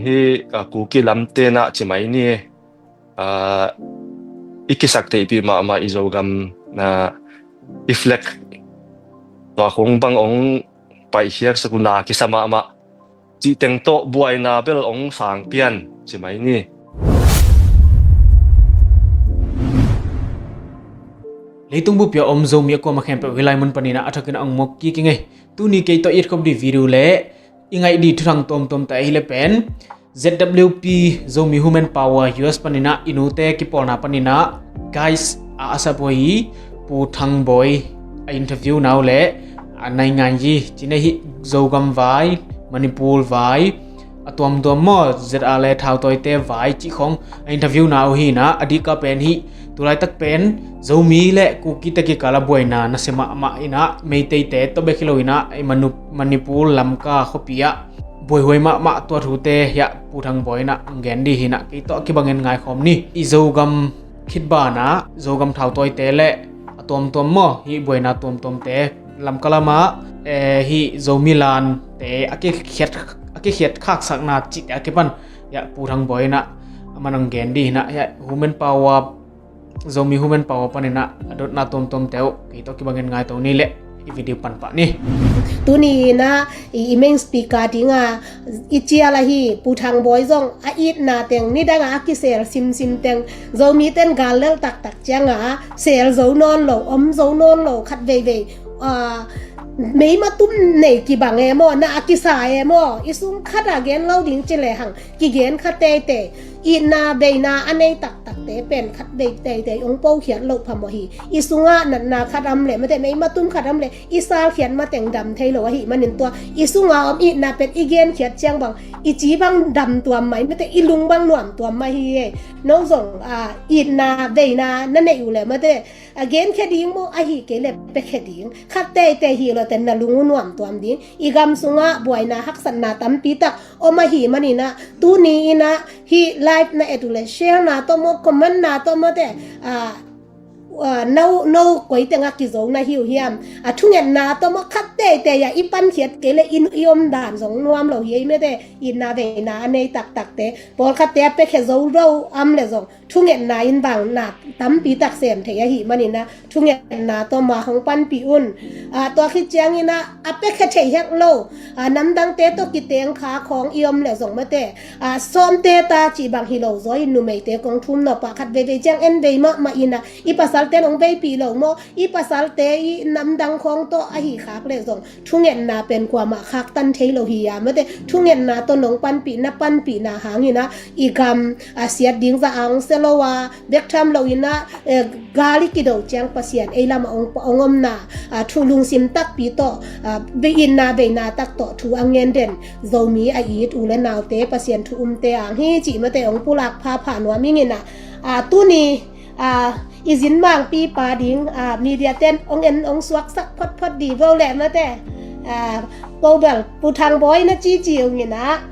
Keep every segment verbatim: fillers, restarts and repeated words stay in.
hi, ah, Kuki lamte na ci mai ni. Ah, i kisak theihpih mahmah i Zogam na i flag tua khong bang ong paihkhiak sak uh na kisa mahmah. Cih teng tawh buaina bel ong sang pian ci mai ni. Leitung bup ah om Zomi a kuamah khempeuh hih lai mun panin ah a thakin a ong muak kik ing ei. Tuni kei tawh i et khop ding video le i ngaih ding thuthang tuamtuamte ahih leh pen Z W P, Zomi Women Power, U S panin ah i nute kipawlna panin ah guest a a sap uh hi Pu Thang Bawi a interview na uh le a naingan yi cih na hi, Zogam vai, Manipur vai, a tuamtuam maw, Z R le thautawite vai cih khong a interview na uh hi na. A dika pen hi, tulaitak pen Zomi le Kukite kikal a buaina nasia mahmah in ah, Meiteite tawh bek hi lo in ah, i Manu-, Manipur, Lamka khuapi ah buaihuai mahmah tua thute hiah Pu Thang Bawi in ah ong gen ding hi na, kei tawh a kibangin ngaikhawm ni. I Zogam khit banah Zogam thautawite le a tuamtuam maw, hih buaina tuamtuamte Lamka lamah, eh, hih Zomi lante a kikhiat, a kikhiat khaksakna cihte a kipan hiah Pu Thang Bawi in ah a man ong gen ding hi na. Hiah Women Power, Zomi Women Power panin ah a dotna tuamtuamte uh kei tawh kibangin ngaito ni le i video pan pah ni. Tuni in ah i, i main speaker ding a i cial ahi Pu Thang Bawi zong a itna teng nidang a a kisel simsim teng Zomite'n gal lel taktak ciang a sel zo nawn lo, om zo nawn lo, khat veivei, ah, meima tum nei kibang e maw, na a kisa e maw, i sung khat a gen lo ding ci lehang kigen kha teitei. Itna veina a nei taktakte pen khat vei teitei ong pokhiat loh phamawh hi. I sungah natna khat om leh, mate, meima tum khat om leh i salkhiat mateng dam thei lo ahih manin tua i sunga om itna pen i genkhiat ciang bang i ci bang dam tuam mai, mate, i lung bang nuam tuam mai hi e. No zong, ah, itna veina na neih uh leh, mate, a genkhia ding maw, ahih kei leh piakhia ding, khat teitei hi lo teh na lung uh nuam tuam ding. I gam sungah buaina haksatna tampi tak om ahih manin ah, tuni in ah hih live na et uh leh share na tawh maw, comment na tawh maw, mate, ah, ah, no, no koi teng a kizo na hi uh hiam? A thungetna tawh maw, khat teitei a i pankhiat kei leh i, i om dan zong nuam lo hi ei, mate. Itna veina a nei taktakte, pawlkhatte a piakhia zo lo om leh zong thungetna in bang na tampi tak sem thei ahih manin ah, thungetna tawh mah hong panpih un. Ah, tua khit ciangin ah a piakhia thei hek lo, ah, namdangte tawh kiteng kha khawng i om leh zong, mate, ah, sawmte ta cih bang hi lo zaw in, numeite kong thum nop ah khat veivei ciang en vei mahmah in ah, i pasalte'n ong veipih lo maw, i pasalte i namdang khawng tawh ahi khak leh zong thungetna pen kuamah khaktan thei lo hi a, mate, thungetna tawh nong panpih, na panpihna hangin ah i gam a siat ding zah a ong sia lo a, bek tham lo in ah, eh, gal i kido ciang Pasian ei lamah ong, ong omna, ah, thu lungsim takpi tawh, ah, itna veina tak tawh thu a ngen den Zomi a it u le naute, Pasian thu umte ang hi cih, mate, ong pulak phapha nuam ing in ah, ah, tuni, ah, i zin mangpi pa ding, ah, media te'n ong en ong suaksak photphot ding vo leh, mate. Ah, ko bel Pu Thang Bawi na cici ung in ah,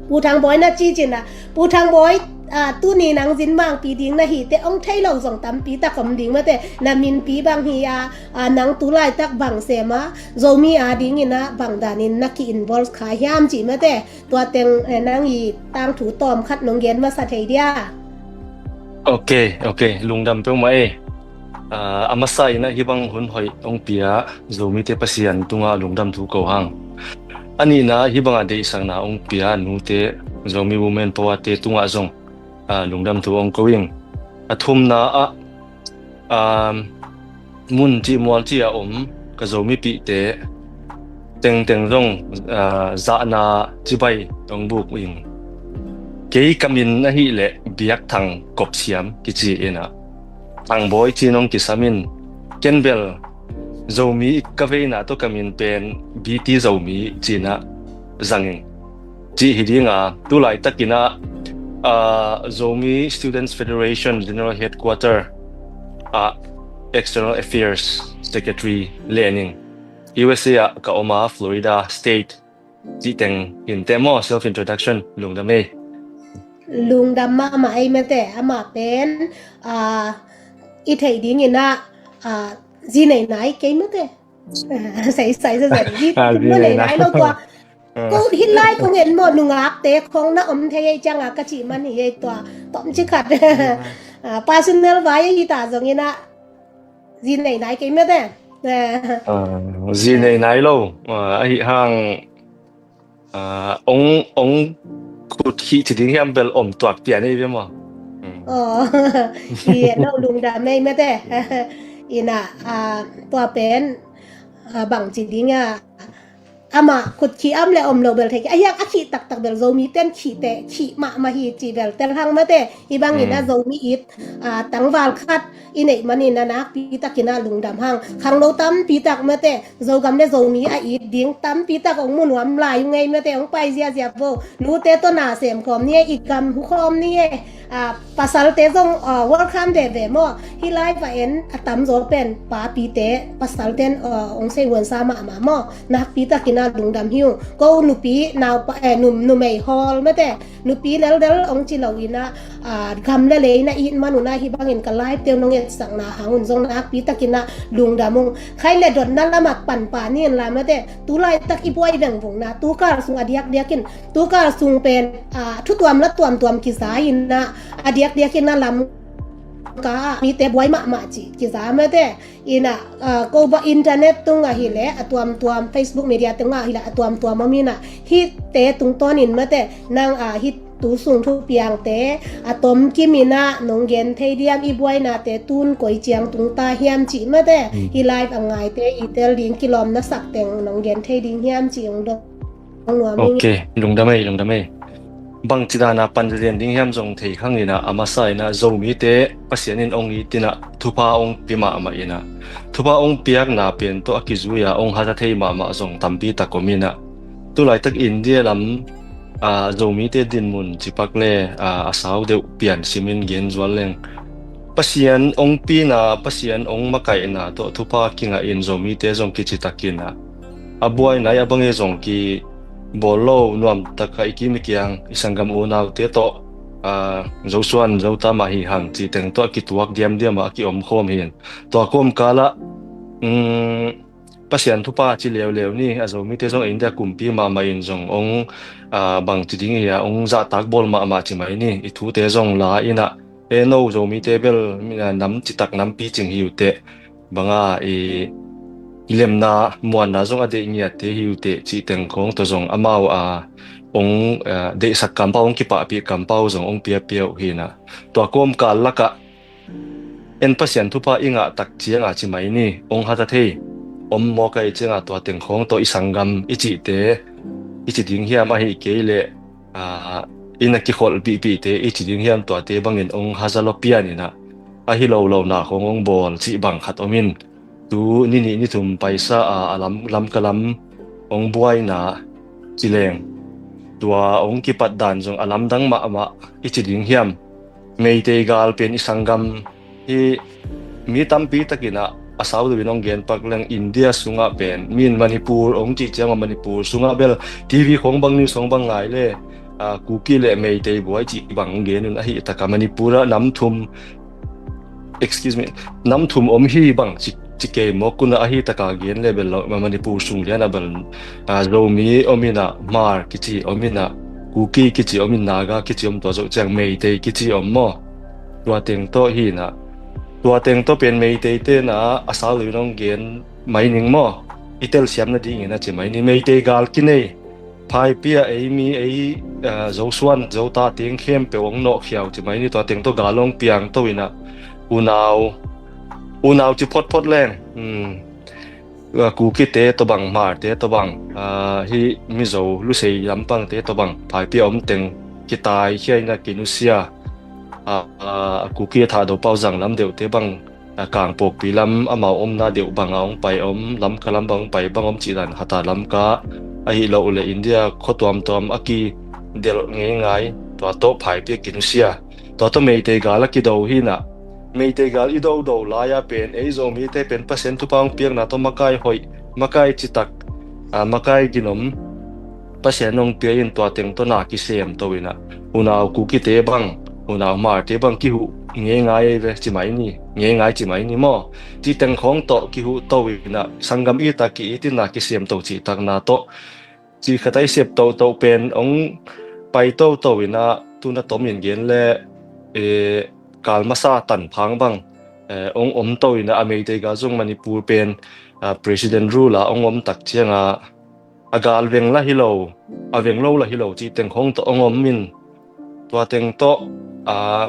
Pu Thang Bawi na cici in ah, Pu Thang Bawi, ah, tuni nang zin mangpi ding na hi teh ong thei lo zong tampi tak om ding, mate. Na minpi bang hi a, ah, nang tulaitak bang sem a, Zomi a dingin ah bang danin na ki-involve kha hiam cih, mate. Tua teng, eh, nang i tangthu tawm khat nong gen masa thei dia? Ok, ok, lungdam peuhmah ei. Ah, a masa in ah hih bang hun hoih ong pia Zomite Pasian tungah lungdam thu ko hang. A nihna, hih bang a deihsakna ong pia nute, Zomi Women Power te tungah zong, ah, lungdam thu ong ko ing. A thumna ah, ah, mun cih mual cih a om ka Zomipihte tengteng zong, ah, zahna cibai ong buk ing. Kei ka min ahih leh Biak Thang Kop Siam kici in ah, Thang Bawi ci-in ong kisam in, ken bel Zomi ka veina tawh ka min pen B T Zomi ci-in ah zang ing. Cih hi ding a, tulaitakin ah, ah, Zomi Students Federation General Headquarter ah External Affairs Secretary len ing. U S A ah ka om a, Florida State. Cih teng hi inteh maw, self introduction. Lungdam ei. Lungdam mahmah ei, mate. Amah pen, ah, i theih dingin ah, ah, zi nei nai kei, mate. Sei, sei, sei, sei. Zi, ah, zi nei nai lo tua. Ko hih lai kong en maw, nungakte khong na om thei ei cianga ka cih man hi ei tua. Tom ci khat. Ah, personal vai ahi ta zongin ah zi nei nai kei mete. Ah, zi nei nai lo. Ah, ahi hang, ah, ong, ong kut khih ci ding hiam bel om tuak pian ei ve maw? Aw, i no lungdam ei mete. Ina, ah, tua pen, ah, bang ci ding a, amah kut khih am le om lo bel thei kei. A hiang a khih taktak bel Zomi ten khih te, khih mahmah hi ci bel tel hang mate. Hi bangin a Zomi it, ah, tangval khat i neih manin a nakpi takin a lungdam hang. Khangno tampi tak mate, Zogam le Zomi a it ding tampi tak ong mu nuam lai uh ngei mate, ong pai ziazia vo. Nute tawh na sem khawm ni e, i gam hu khawm ni e. Ah, pasalte zong, ah, welcome veve maw. Hih live a en a tamzaw pen papite, pasalten, ah, ong sei huansa mahmah maw. Nakpi takin a lungdam hi uh. Ko nupi, naupa, eh, num, numei hawl mate. Nupi leldel ong ci lo in a, ah, gam le lei na it man un a, hi bangin ka live te uh nong etsakna hang un zong nakpi takin a lungdam ung. Khai le dotna lam a panpa ni in la mate. Tu laitak i buai vengvung na, tu kal sung a diakdiakin, tu kal sung pen, ah, thu tuam la tuamtuam kiza in a, a diakdiakin a lam ka mite buai mahmah ci kiza mate. Ina, ah, ko ba internet tung ahile a tuamtuam, Facebook media tung ahile a tuamtuam om ina, hite tungtawnin mate, nang, ah, hih tu sung thupiangte a tom kim ina nong gen thei diam, i buainate tun koi ciang tung ta hiam ci mate. Hih live a ngaite i tel ding kilawm na sak teng nong gen thei ding hiam ci ong dong. Ok, lungdam ei, lungdam ei. Bangci dana pan zen ding hiam zong thei khang ina, a masa ina Zomite Pasian in ong it ina, thupha ong pia mahmah ina, thupha ong piakna pen tawh a kizui a ong hata thei mahmah zong tampi tak om ina. Tu laitak India lam, ah, Zomite dinmun cipak le, ah, a sau deuh pian simin gen zual leng, Pasian ong pina, Pasian ong makaihna tawh thupha kingah in Zomite zong kici takin a, a buai nai a bang e zong ki bawl lo nuam taka i kim i kiang i sanggam unaute tawh, ah, Zosuan Zota mah hi hang ci teng tawh a kituak diamdiam a, a kiom khawm hin. Tua kawmkal ah, um, Pasian thupha ci leuleu ni, a Zomite zong India kumpi mahmah in zong ong, ah, bang ci ding hi a, ong zahtak bawl mahmah ci mai ni, i thute zong la ina, e no Zomite bel, ah, nam citak nam picing hi uh teh, banga i lemna muanna zong a deih ngiatte hi uh teh, cih teng khawng tawh zong amau a ong, ah, deihsak kampau, ong kipahpih kampau zong ong piapia uh hi ina. Tua kawmkal lakah en Pasian thupha i ngah tak cianga ci mai ni, ong hata thei om mawk a i cianga tua teng khawng tawh i sanggam i cihte, i ci ding hiam ahi kei leh, ah, i na kikholh pihpihte i ci ding hiam tuate bangin ong haza lo pian ina, ahi lo lo na khawng ong bawl cih bang khat om in. Tu ni nih ni thum paisa a, a lam, Lamka lam ong buaina ci leng, tua ong kipat dan zong a lamdang mahmah i ci ding hiam. Meitei gal pen i sanggam hi, mi tampi takin a, a sau deuhin ong gen pak leng India sungah pen, min Manipur ong cih ciang a Manipur sungah bel TV khawng bang, news khawng bang ngai le, ah, Kuki le Meitei buai cih bang gen un, ahi taka Manipur ah nam thum, excuse me, nam thum om hi bang ci, ci kei maw, kuna ahi taka gen le bel lo, Manipur sung lian a bel, ah, Zomi om ina, Hmar kici om ina, Kuki kici om in, Naga kici om, tua zoh ciang Meitei kici om maw. Tua teng tawh hi ina, tua teng tawh pen Meitei tena a sau deuhin ong gen mai ning maw. I telsiam nadingin a ci mai ni, Meitei gal kinei. Phaipia ei mi ei, ah, Zosuan, Zota teng khempeuh ong nawhkhia uh ci mai ni, tua teng tawh gal ong piang to ina, unau, unau ci photphot leng, hmm, ah, Kukite tawh bang, Hmarte tawh bang, ah, hi Mizo Lusei lampangte tawh bang, Phaipia om teng kitaikhia ina kinusia, ah, ah, Kuki a Thadou Pauzang lam deuhte bang, a Kangpokpi lam amau omna deuh banga ong pai om, Lamka lam bang ong pai bang om cih dan, Hata Lamka ahi lo uh le India khua tuamtuam a kidelh ngeingai, tua tawh Phaipia kinusia. Tua tawh Meitei gal a kido hi ina, Meitei gal i dodo lai-a pen ei Zomite pen Pasian thupha ong piakna tawh makai hoih, makai citak, ah, makai ginom Pasian ong pia in, tua teng tawh na kisem to ina, unau Kukite bang, unau Hmarte bang kihuh ngeingai ve ci mai ni, ngeingai ci mai ni maw. Cih teng khawng tawh kihuh to ina, sanggam ita ki-it ina kisem to cih takna tawh Ci khat a i sep toto pen ong pai toto in ah, tuna tom in gen le, eh, kal masa tanphang bang, eh, ong om to in ah, a Meitei gal zong Manipur pen, ah, President rule a ong om tak ciang a, a gal veng la hi lo, a veng lo la hi lo, ci teng khong tawh ong om in, tua teng tawh, ah,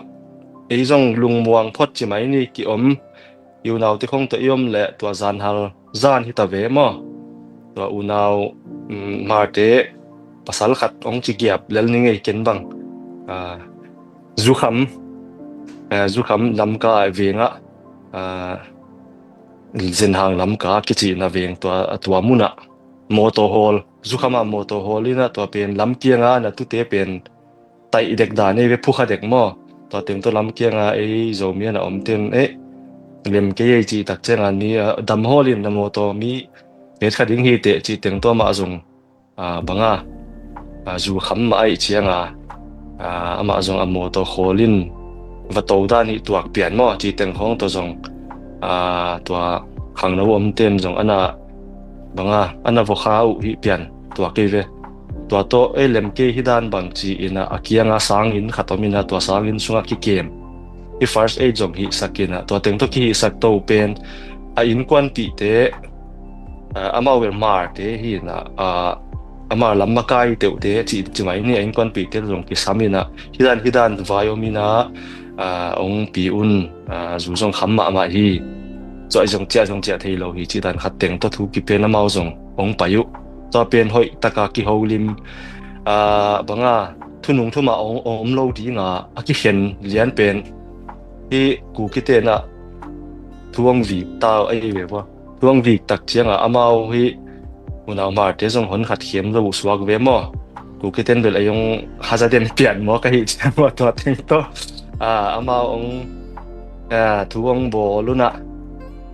ei zong lungmuang phot ci mai ni, ki om, i unau te khong tawh i om le tua zan hal zan hi ta ve maw. Tua unau, um, Hmarte pasal khat ong ci giap lel ni ngei ken bang. Ah, Zukham, eh, Zukham Lamka veng ah, ah, Zenhang Lamka kici na veng tua, tua mun ah mawtaw hawl, Zukham ah mawtaw hawl in ah tua pen lam kiang a na tute pen taih dek dan ei ve, phukha dek maw. Tua teng tawh lam kiang a ei Zomi a na om ten, eh, lem kei ei ci tak ciang a ni, ah, dam hawl in na mawtaw mi het kha ding hi teh ci teng tawh amah zong, ah, bang a, ah, Zukham mah ahih ciang a, ah, amah zong a mawtaw hawl in va to dan hi tuak pian maw, ci teng khong tawh zong, ah, tua khangno om ten zong a na bang a, a na vawkha uh hi pian tuak ei ve. Tua tawh ei lem kei hi dan bang ci in ah, a kiang a sangin khat om in ah, tua sangin sung ah kikem, i first aid zong hihsak in ah, tua teng tawh kihihsak to pen a innkuanpihte, ah, amau bel Hmarte hi in ah, ah, a Hmar lam makai teuhte ci, ci mai ni, a innkuanpihte zong kisam in ah, hi dan, hi dan vai om in ah, ah, ong pi un, ah, zu zong kham mahmah hi. Tua zong ciah, zong ciah thei lo hi, ci dan khat teng tawh thu kipen amau zong ong pai uh. Tua pen hoih tak a kiholim, ah, bang a, thunung thum a ong, ong om lo ding a, a kikhen lian pen hi Kukite in ah thu ong vik ta uh ei ve vua. Thu ong vik tak ciang a amau hi unau Hmarte zong hon khat khem lo uh suak ve maw. Kukite in bel ei ong haza den pian maw ka hih ciang maw, tua teng tawh, ah, amau ong, ah, thu ong bawl un ah,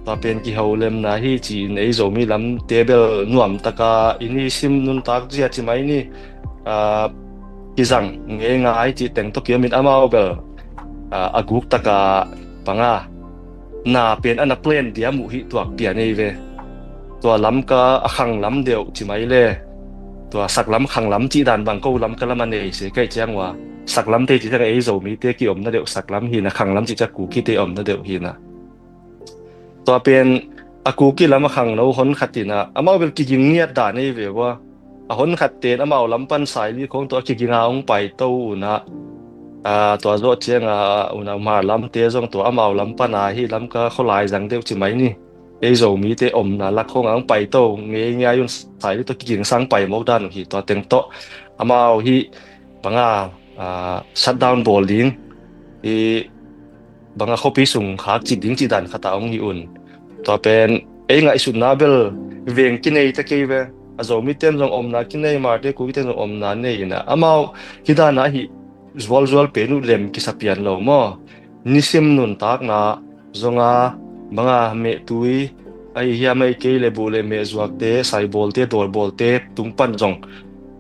tua pen kiholemna hi ci in ei Zomi lamte bel nuam tak a i nisim nuntak zia ci mai ni, ah, kizang ngei ngai ci teng tawh ki om in amau bel, ah, a guk tak a bang a, na pen a na plan diam uh hi tuak pian ei ve. Tua Lamka a khang lam deuh ci mai le, tua saklam khanglam cih dan bang ko Lamka lam a nei se ka hih ciang ua, saklam te cih ciang ei Zomite ki om na deuh saklam hi in ah, khanglam cih ciang Kukite om na deuh hi in ah. Tua pen a Kuki lam a khangno hon khat in ah, amau bel kiging ngiat dan ei ve ua. A hon khat ten amau lam pan Saili khong tawh a kiging a ong pai to un ah, ah, tua zawh ciang a unau Hmar lamte zong tua amau lam pan a hi Lamka khualai zang deuh ci mai ni, ei Zomite omna lak khong a ong pai to ngei ngiai un, Saili tawh kiging sang pai mawk dan uh hi. Tua teng tawh amau hi bang a, ah, shutdown bawl ding, i bang a khuapi sung khak cih ding cih dan khat a ong hi un. Tua pen ei ngaihsutna bel veng kinei ta kei ve. A Zomite in zong omna kinei, Hmarte Kukite in zong omna nei in ah, amau hi dan a hi zualzual pen uh lem kisa pian lo maw. Nisim nuntakna zong a, bang a, mehtui ahi hiam, ahih kei le buh le meh zuakte, saibawlte, dawlbawlte tung pan zong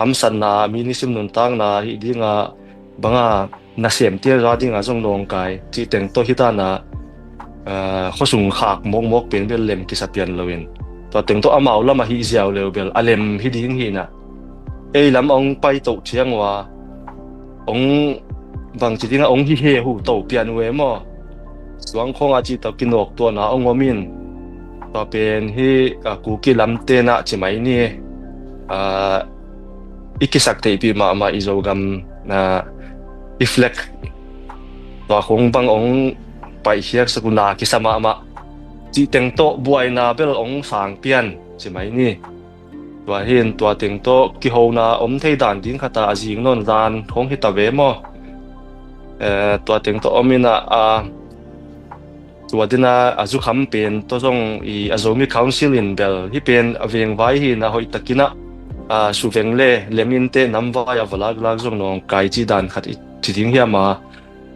hamsatna, mi nisim nuntakna hi ding a, bang a, nasem tia za ding a zong nawngkai cih teng tawh hi dan a, ah, khuasung khak mawkmawk pen bel lem kisa pian lo in, tua teng tawh amau lam a hi ziau leu bel a lem hi ding hi in ah, ei lam a ong pai to ciang ua, ong bang ci ding a, ong hi he hu to pian uh e maw. Suang khong a cih tawh kinawk tuahna ong om in, tua pen hi, ah, Kuki lamte in ah ci mai ni, ah, i kisak theihpih mahmah i Zogam, ah, i flag tua khong bang ong paihkhiak sak uh, na kisa mahmah cih teng tawh buaina bel ong sang pian ci mai ni. Tua hi in tua teng tawh kihona om thei dan ding khat a, a zing nawn zan khong hi ta ve maw. Eh, tua teng tawh om in ah, ah, tua din a, a Zukham pen tawh zong i, a Zomi Council in bel hi pen a vengvai hi in ah, hoih tak in ah, ah, suveng le lem in teh namvai a va laklak zong nawngkai cih dan khat i ci ding hiam a,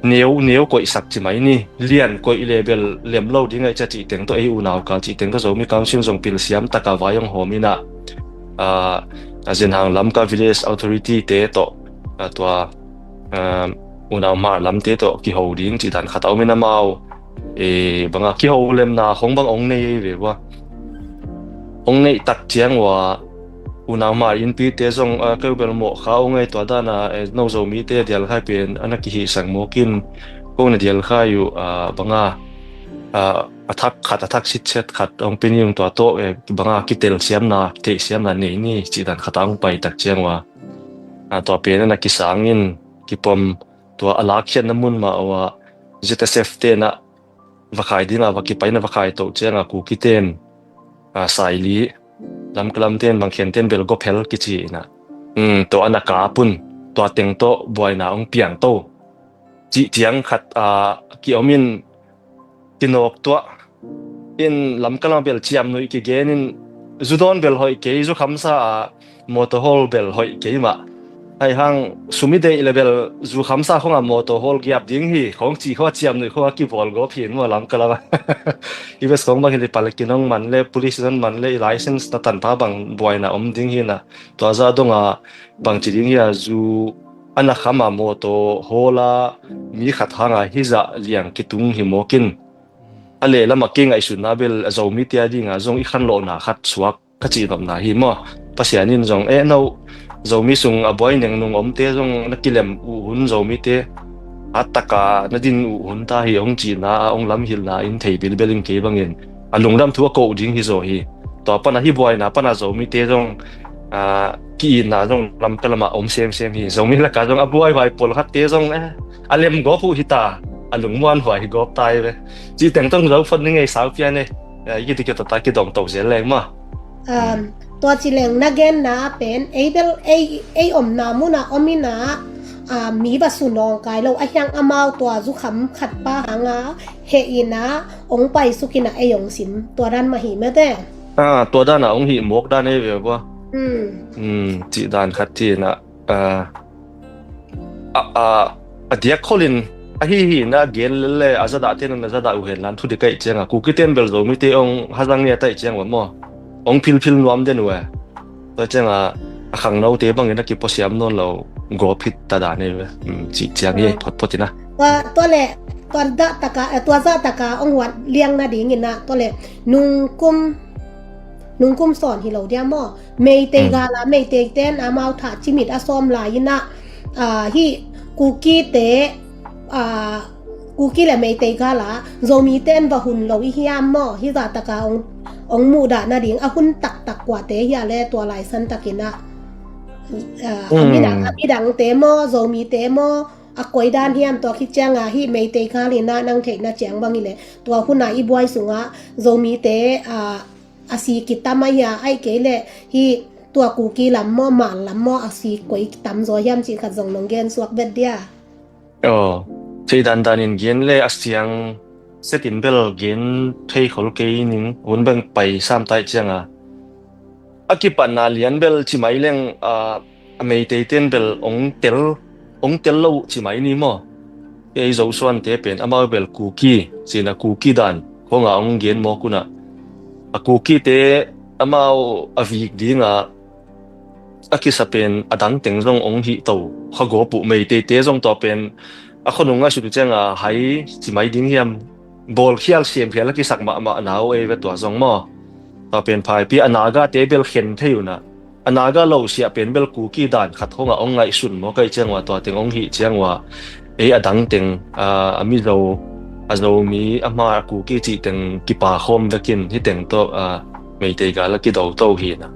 neu, neu koihsak ci mai ni, lian koih le bel lem lo ding ahih ciang cih teng tawh ei unau kal cih teng tawh Zomi Council zong pilsiam tak a vai ong hawm in ah, ah, a Zenhang Lamka Village Authority te tawh, ah, tua, ah, unau Hmar lamte tawh kiho ding cih dan khat a om in, amau, eh, bang a, kiholemna khong bang ong nei ve ua. Ong neih tak ciang ua, unau Hmar innpite zong, ah, keu bel mawh kha uh ngei tua dana, eh, no Zomite dialkhai pen a na kihihsak mawkin ko na dialkhai uh, ah, banga, ah, a thak khat, a thak sitset khat hong pia ni ung tua tawh, eh, banga kitelsiamna, theihsiamna nei ni cih dan khat a hong pai tak ciang uh a, ah, tua pen a na kisangin kipom tua a lakkhiatna mun mah uh a Z S F tenah va khai dingah va kipaina va khai toh cianga Kukiten, ah, Saili, Lamka lamten, Mangkhenten bel gop hel kici inah, um, tua a na kap un, tua teng tawh buaina hong piang to cih ciang khat, ah, kiom in kinawk tuah in Lamka lam bel ciamnuih kigen in zu dawn bel hoih kei, zu khamsa a mawtaw hawl bel hoih kei mah. Hai hang sum i deih le bel zu khamsa khong a mawtaw hawl giap ding hi khong ci khong a ciamnuih khong a kibawl gawp hi in maw Lamka lam a. I bes khong bang hi le palikin hong man le police hong man le i license na tanpha bang buaina om ding hi na. Tua zah dong a bang ci ding hi a zu a na kham a mawtaw hawl a mi khat hang a hi zah liang kitung hi mawkin. A lehlam a kei ngaihsutna bel a Zomite a ding a zong i khanlawhna khat suak ka cihnopna hi maw? Pasian in zong, eh, no, Zomi sung a buai nengnung omte zong na kilem uh hun Zomite, hattaka na din uh hun ta hi hong cihna a hong lamhilhna in thei bilbel in kei bangin a lungdam thu a ko uh ding hi zaw hi. Tua pana hi buaina pana Zomite zong, ah, ki-itna zong Lamka lamah om semsem hi. Zomi laka zong a buaihuai pawlkhatte zong, eh, a lem gawp uh hi ta, a lungmuanhuai hi gawp ta hi ve. Cih teng tong zo phot ni ngei sau pian e. Eh, i kiti kito ta kidong to zel leng maw? Um, tua ci leng na genna pen ei bel ei, ei omna muna om ina, ah, mi va su nawngkai lo a hiang amau tua zukham khat pa hanga heh ina ong pai suk ina ei ong sim tua dan mah hi mete. Ah, tua dana ong hih mawk dan ei ve bua. Hmm. Hmm, cih dan khat ci ina, ah, a, a, a diak kholin ahi hi na gen le a zadah te na zadah uh hen lan thu di kaih cianga Kukiten bel Zomite ong hazang nia taih ciang va maw? Ong philphil nuam den uh e. Tua cianga a khangnote bangin a kipuasiam nawn lo gawp hit ta dan ei ve. Hmm, cih ciang hi photphot ina. Tua, tua le, tua dah taka, eh, tua zah taka ong huat liang nading ina, tua le nungkum, nungkum sawn hi lo dia maw? Meitei gala, Meitei ten amau thah cimit a sawm lai ina, ah, hi Kukite, ah, Kuki le Meitei gala Zomiten va hun lo i hiam maw? Hi zah taka ong, ong muhdah nading a hun taktak kuate hia le tua laisan takin ah, ah, a midang, a midangte maw, Zomite maw, a koi dan hiam tua khit cianga hi Meitei gal ina nang theihna ciang bang hi le tua huna i buai sunga Zomite, ah, a si kitam a hia ai kei le hi tua Kuki lam maw, Hmar lam maw a si koi kitam zaw hiam cih khat zong nong gen suak vet dia. Aw, thei dandanin gen le a siang setin bel gen thei khol kei ning hun beng pai sam taih cianga a kipatna lian bel ci mai leng, ah, a Meitei ten bel ong tel, ong tel lo ci mai ni maw? Ei Zosuante pen amau bel Kuki, cina Kuki dan khonga ong gen mawk una a Kukite amau a vik dinga a kisa pen a dang teng zong ong hih to kha gawp uh Meiteite zong tua pen a khonung ngaihsut uh cianga hai ci mai ding hiam bawlkhial siamkhial a kisak mahmah na uh ei ve tua zong maw? Tua pen phaipi a Nagate bel khen thei una a Naga lo siah pen bel Kuki dan khat khonga ong ngaihsun maw kaih ciang ua tua teng ong hih ciang ua ei a dang teng, ah, a Mizo, a Zomi, a Hmar, a Kuki cih teng kipa khawm vekin hi teng tawh, ah, Meitei gal a kido to hi na.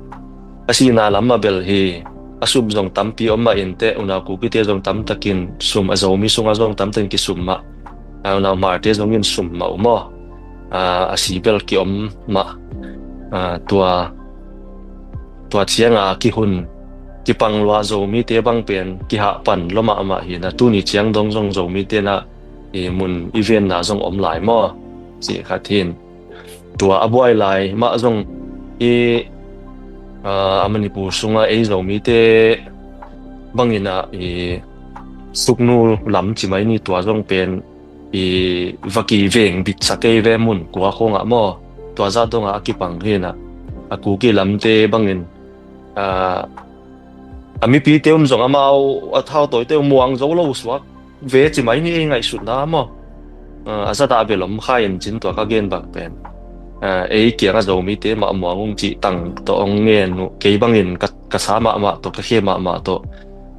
A sihna lam a bel hi a sum zong tampi om mah in teh unau Kukite zong tamtakin sum a Zomi sunga zong tamtakin kisum mah. Ah, unau Hmarte zongin sum mah uh maw? Ah, a si bel kiom mah. Ah, tua, tua cianga kihun kipang lua Zomite bang pen kihahpan lua mahmah hi na tuni ciang dong zong Zomite na i mun i venna zong om lai maw? Cih khat hin. Tua a buai lai mah zong i, ah, a Manipur sunga ei Zomite bangin ah i Sugnu lam ci mai ni tua zong pen i va kiveng bitsa kei ve mun kua khongah maw? Tua zah dongah a kipang hi na a Kuki lamte bangin, ah, a mipite um zong amau a thautawite uh muang zo lo suak ve ci mai ni ei ngaihsutna maw? Ah, a zadah bel om kha in cin tua ka gen bang pen, ah, ei kiang a Zomite mah muang ung cih tang tawh ong ngen uh kei bangin ka ka sa mahmah tawh, ka khe mahmah tawh,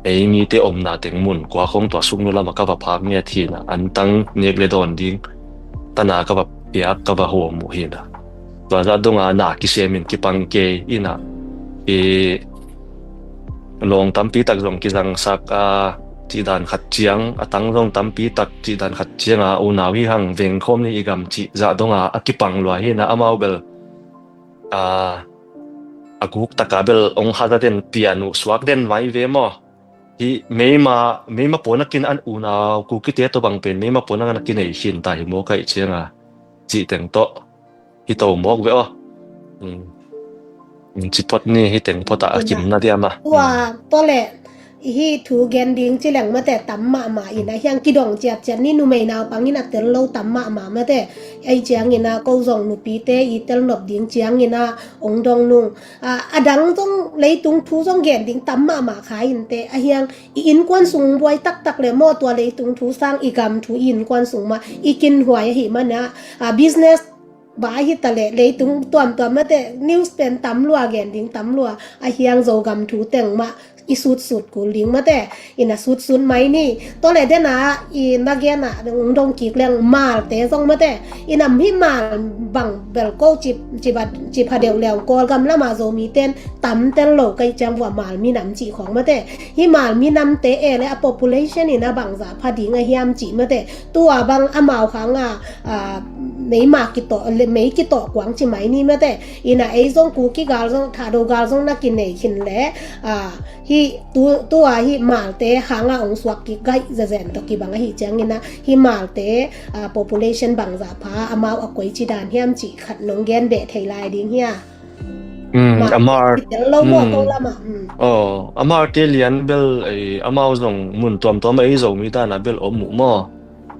ei mite omna teng mun kua khong tua suknu lamah ka va phak ngiat hi-in ah, antang nek le dawn ding tana ka va piak, ka va hawm uh hi-in ah. Tua zah dongah na kisem in kipang kei in ah, i lawng tampi tak zong kizangsak a, cih dan khat ciang, a tang zong tampi tak cih dan khat ciang a, unau hi hang vengkhawm ni i gam cih zah dongah a kipang lua hi-in ah, amau bel a, a guk taka bel ong haza den, pian uh suak den mai ve maw? Hi meima, meima puan a kin an unau Kukite tawh bang pen meima puan a na kinei khin ta hi maw, kaih cianga cih teng tawh hi to mawk ve aw. Ci phot ni, hi teng phot a kim na diam a. Tua tawh le hi thu gen ding ci leng mate tam mahmah in a, hiang kidong ciatciat ni, numei naupang in a tel lo tam mahmah mate. Ei ciangin a ko zong nupite i tel nop ding ciangin a ong dong nung. A, a dang zong leitung thu zong gen ding tam mahmah kha in te, a hiang i innkuan sung buai taktak le maw, tua leitung thu sang i gam thu i innkuan sung mah i kinhuai ahi mana, a, business ba hi ta le leitung tuamtuam mate, news pen tam lua, gen ding tam lua, a hiang Zogam thu teng mah i sutsut kul ding mate, in a sutsut mai ni. Tua le dena i na gena ung dong kik leng Malte zong mate, in a mi Mal bang bel ko cip, cip a, cip ha deuh leng Kawlgam lama Zomi ten tam tel lo, kaih ciang vua Mal minam cih khong mate. Hi Mal minamte e le a population in a bangzah pha ding a hiam cih mate. Tua bang amau khang a, a, meima kitawh, le, mei kitawh kuang ci mai ni mate. In a ei zong Kuki gal zong, Thado gal zong na kinei khin le, a, hi tu, tua hi Malte hanga ong suak kik gaih zazen tawh kibang ahi ciangin a, hi Malte, a, population bangzah pha, amau a koi ci dan hiam cih khat nong gen beh thei lai ding hia. Mm, Mal, a Mar, kitel lo maw, mm, ko lama, mm. Oh, a Malte lian bel, eh, amau zong mun tuamtuam a ei Zomi dana bel om uh maw.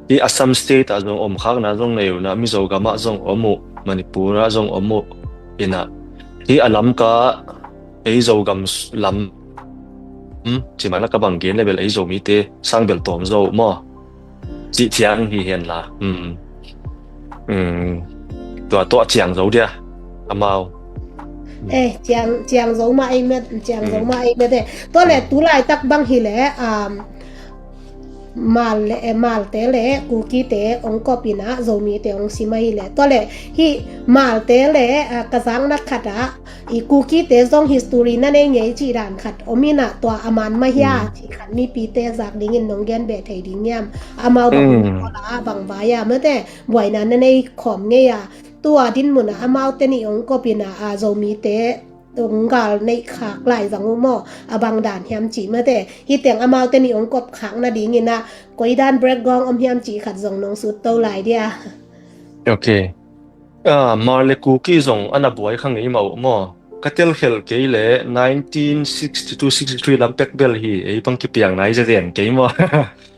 Hi Assam State ah zong om khakna zong nei uh na, Mizo gamah zong om uh, Manipur ah zong om uh. Ina, hi a Lamka, ei Zogam s-, lam, hmm, ci mana ka bang gen le bel ei Zomite sang bel tawm zo maw. Cih ciang hi hen la. Hmm. Hmm. Tua tawh ciang zo dia, amau. Eh, ciang, ciang zo mah ei met, ciang zo mah ei met eh. Tua le, tu laitak bang hi le, um, Mal le, eh, Malte le Kukite ong kop ina, Zomite ong sim ahi le. Tua le, hi Malte le, ah, ka zakna khat ah, i Kukite zong history na nei ngei cih dan khat om ina, tua a man mah hia, cih khat mipite zak dingin nong gen beh thei ding hiam? Amau bang, mm, bang vai a mate, buaina na nei khawm ngei a. Tua dinmun ah amaute nih ong kop ina, a, Zomite ong gal neih khak lai zang uh maw, a bang dan hiam cih mate. Hi teng amaute nih ong kop khak nadingin a, koi dan break gawng om hiam cih khat zong nong sut to lai dia. Ok. Ah, Mar le Kuki zong ana buai kha ngei mah uh maw. Ka telkhelh kei le nineteen sixty-two sixty-three lam pek bel hi, ei bang kipiang nai zazen kei maw.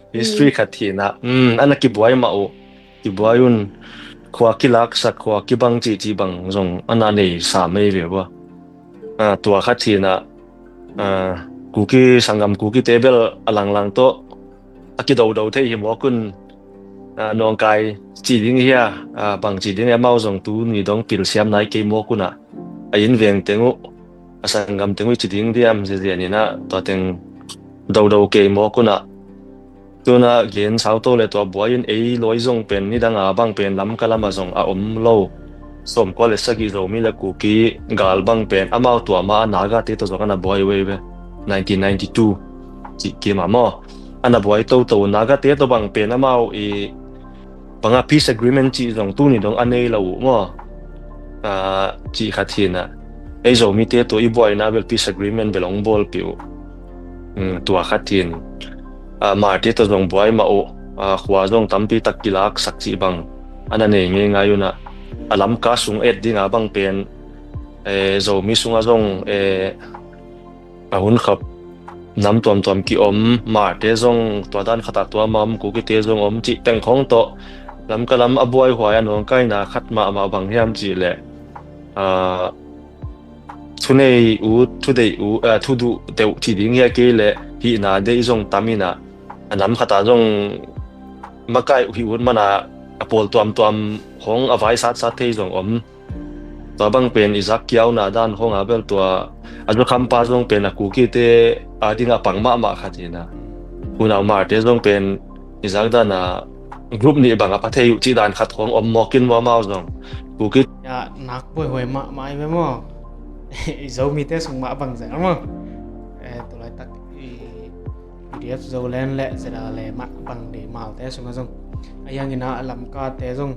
History khat hi na. Mm, ana kibuai mah uh. Kibuai un, khua kilaksak, khua kibang cihcih bang zong ana nei sa mei ve ua. Ah, tua khat hi na, ah, Kuki, sanggam Kukite bel a langlang tawh a kidodo thei hi mawk un, ah, nawngkai ci ding hi a, ah, bang ci ding hi a, amau zong tu ni dong pilsiam nai kei mawk un a, a inn veng teng uh, a sanggam teng uh i ci ding diam ziazian in a, tua teng dodo kei mawk un a. Tuna gen sauto le tua buai in ei lawi zong pen nidang a bang pen Lamka lam a zong a om lo. Sawmkua le sagih Zomi le Kuki gal bang pen amau tua ma a Nagate tawh zong ana buai uh ei ve. Nineteen ninety-two cih kim a maw. Ana buai toto Nagate tawh bang pen amau i banga peace agreement cih zong tuni dong a nei lo uh maw. Ah, cih khat hi na. Ei Zomite tua i buaina bel peace agreement bel ong bawlpih uh. Mm, tua khat hi na. Ah, Malte tawh zong buai mah uh. Ah, khua zong tampi tak kilaksak cih bang ana nei ngeingai uh na. A Lamka sung et dinga bang pen, eh, Zomi sunga zong, eh, a hun khap nam tuamtuam ki om, Malte zong tua dan khatah tua ma om, Kukite zong om cih teng khong tawh Lamka lam a buaihuai a nawngkaina khat mahmah bang hiam cih leh, ah, thunei ut, thudeih ut, ah, thuduh deuh cih ding hi a, kei leh hihna deih zong tam in a, a nam khatah zong makai uh hi ut mana a pawl tuamtuam khong a vai satsat thei zong om. Tua bang pen i zak kiauna dan khong a bel tua a zukham pa zong pen a Kukite a ding a pang mahmah khat hi na. Unau Hmarte zong pen i zak dan a group nih bang a pha thei uh cih dan khat khong om mawk in maw amau zong. Kuki. Ya, nak buaihuai mahmah hi ve maw. I Zomite sung mah bang zel maw. Eh, tulaitak i P D F Zoland le Z R le mah bang dei Hmarte sungah zong. A hiangin a Lamkate zong.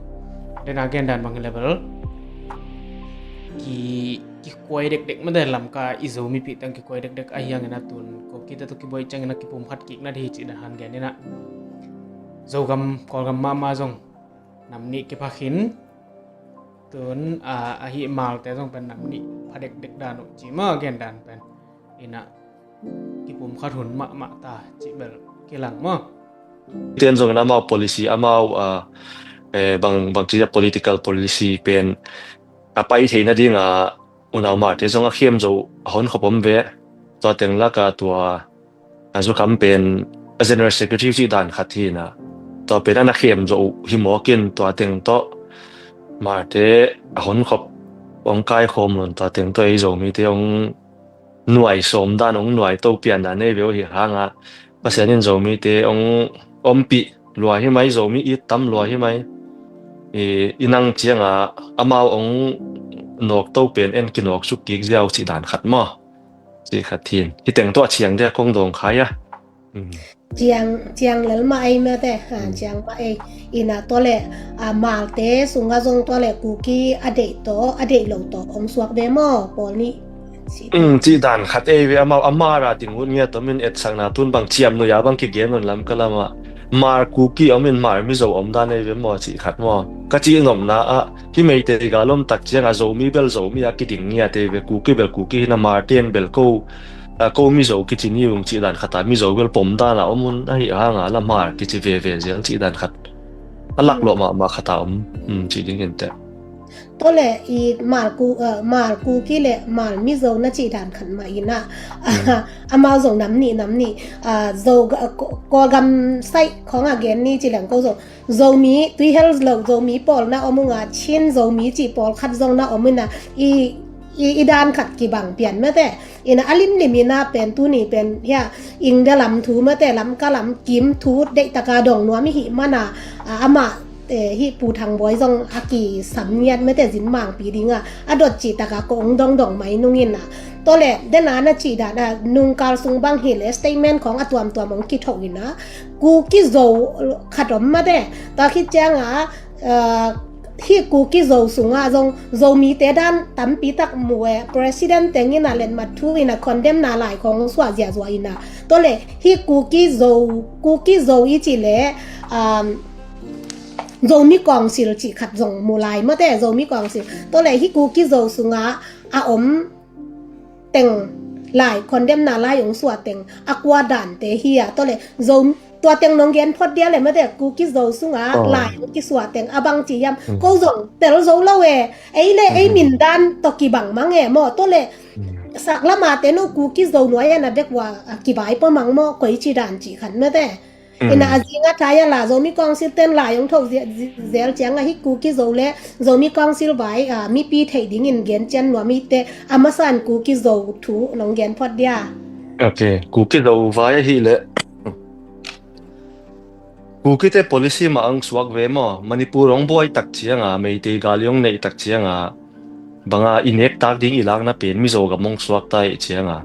Dena gendan bang hi le bel. Ki, kikuai dekdek mate Lamka i Zomipih teng kikuai dekdek a hiangin a tun. Kukite tawh kibuai ciangin a kipumkhat kikna dei hi cih dan han genin a. Zogam, Kawlgam mahmah zong. Nam nih kipha khin. Tun, a, ahi Hmarte zong pen nam nih pha dekdek dan uh ci maw gendan pen. Ina kipumkhat hun mahmah ta cih bel kilang maw. Ten zong in amau policy, amau, a, eh, bang, bang ci a political policy pen a pai theihna ding a unau Hmarte zong a khem zo a hon khop om ve. Tua teng laka tua a zukham pen a General Secretary cih dan khat hi na. Tua pen a na khem zo uh hi mawk in tua teng tawh Hmarte a hon khop ong kaikhawm lon tua teng tawh ei Zomite ong nuai sawm dan ong nuai to pian dan ei ve uh hi hanga Pasian in Zomite ong ompih lua hi mai, Zomi it tam lua hi mai. I, i nang cianga amau ong nawk to pen en kinawk suk kik ziau cih dan khat maw. Cih khat hin. Hi teng tawh a ciang dia kong dawng khai a. Mm. Ciang, ciang lel mah ei mate, ha, mm, ciang mah ei. Ina tua le, a, Hmarte sunga zong tua le Kuki a deih tawh, a deih lo tawh, ong suak ve maw, pawl nih. Cih. Mm, cih dan khat ei ve amau, a Hmar a ting ut ngiat om in etsakna tun bang ciam nuya bang kigen un lam ka lam ah. Hmar Kuki om in Hmar Mizo om dan ei ve maw, cih khat maw. Ka cih nopna ah, hi Meitei gal om tak cianga Zomi bel Zomi a kiding ngiat ei ve, Kuki bel Kuki hi na Hmarte in bel ko a, ko Mizo kici ni ung cih dan khat a, Mizo bel pom dan a om un ahi hanga la Hmar kici veve zel cih dan khat. A laklawh mahmah khat a om, um, cih ding in teh. Tua le i Hmar Ku, a, Hmar Kuki le Hmar Mizo na cih dan khat mah ina. Amau zong nam nih, nam nih. A, Zo, a, Ko-, Kawlgam saih khong a gen ni ci leng ko zong. Zomi, tuihel lo Zomi pawl na om unga, Chin Zomi cih pawl khat zong na om ina, i, i, i dan khat kibang pian mate. Ina a limlim ina pen tuni pen hia, India lam thu mate, Lamka lam kim thu deihtaka dong nuam i hih mana, a, amah, eh, hih Pu Thang Bawi zong a kisam ngiat mate zin mangpi dinga, a dot cih taka ko ong dongdong mai nungin a. Tua le, dena na cih dan a, nungkal sung bang hi le, statement khong a tuamtuam ong kithoh ina, Kuki Zo khat om mate. Tua khit cianga, eh, hih Kuki Zo sunga zong Zomite dan tampi tak mu e, President teng ina letmat thu ina condemn na lai khong suah ziazua ina. Tua le hih Kuki Zo, Kuki Zo i ci le, um, Zomi Council ci khat zong mu lai mate, Zomi Council. Tua le hih Kuki Zo sunga a om teng lai, condemn na lai ong suah teng a kua dante hi a, tua le Zo, tua teng nong gen phot dia le mate, Kuki Zo sunga lai ong kisuah teng a bang ci hiam, ko zong tel zo lo e, ei le ei min dan tawh kibang mang e maw, tua le sak lama te no Kuki Zo nuai a na bek ua, a, kibai pua mang maw, koi ci dan ci khan mate. Ina a zinga thai a la Zomi Council ten lai ong tho zel cianga hi Kuki Zo le Zomi Council vai, a, mipi theih dingin gen cian nuam i te a masan Kuki Zo thu nong gen phot dia. Ok, Kuki Zo vai ahi le. Kukite policy mah ang suak ve maw, Manipur ong buai tak cianga, Meitei gal ong neih tak cianga. Banga i nektak ding i lakna pen Mizo gam ong suak ta i cianga.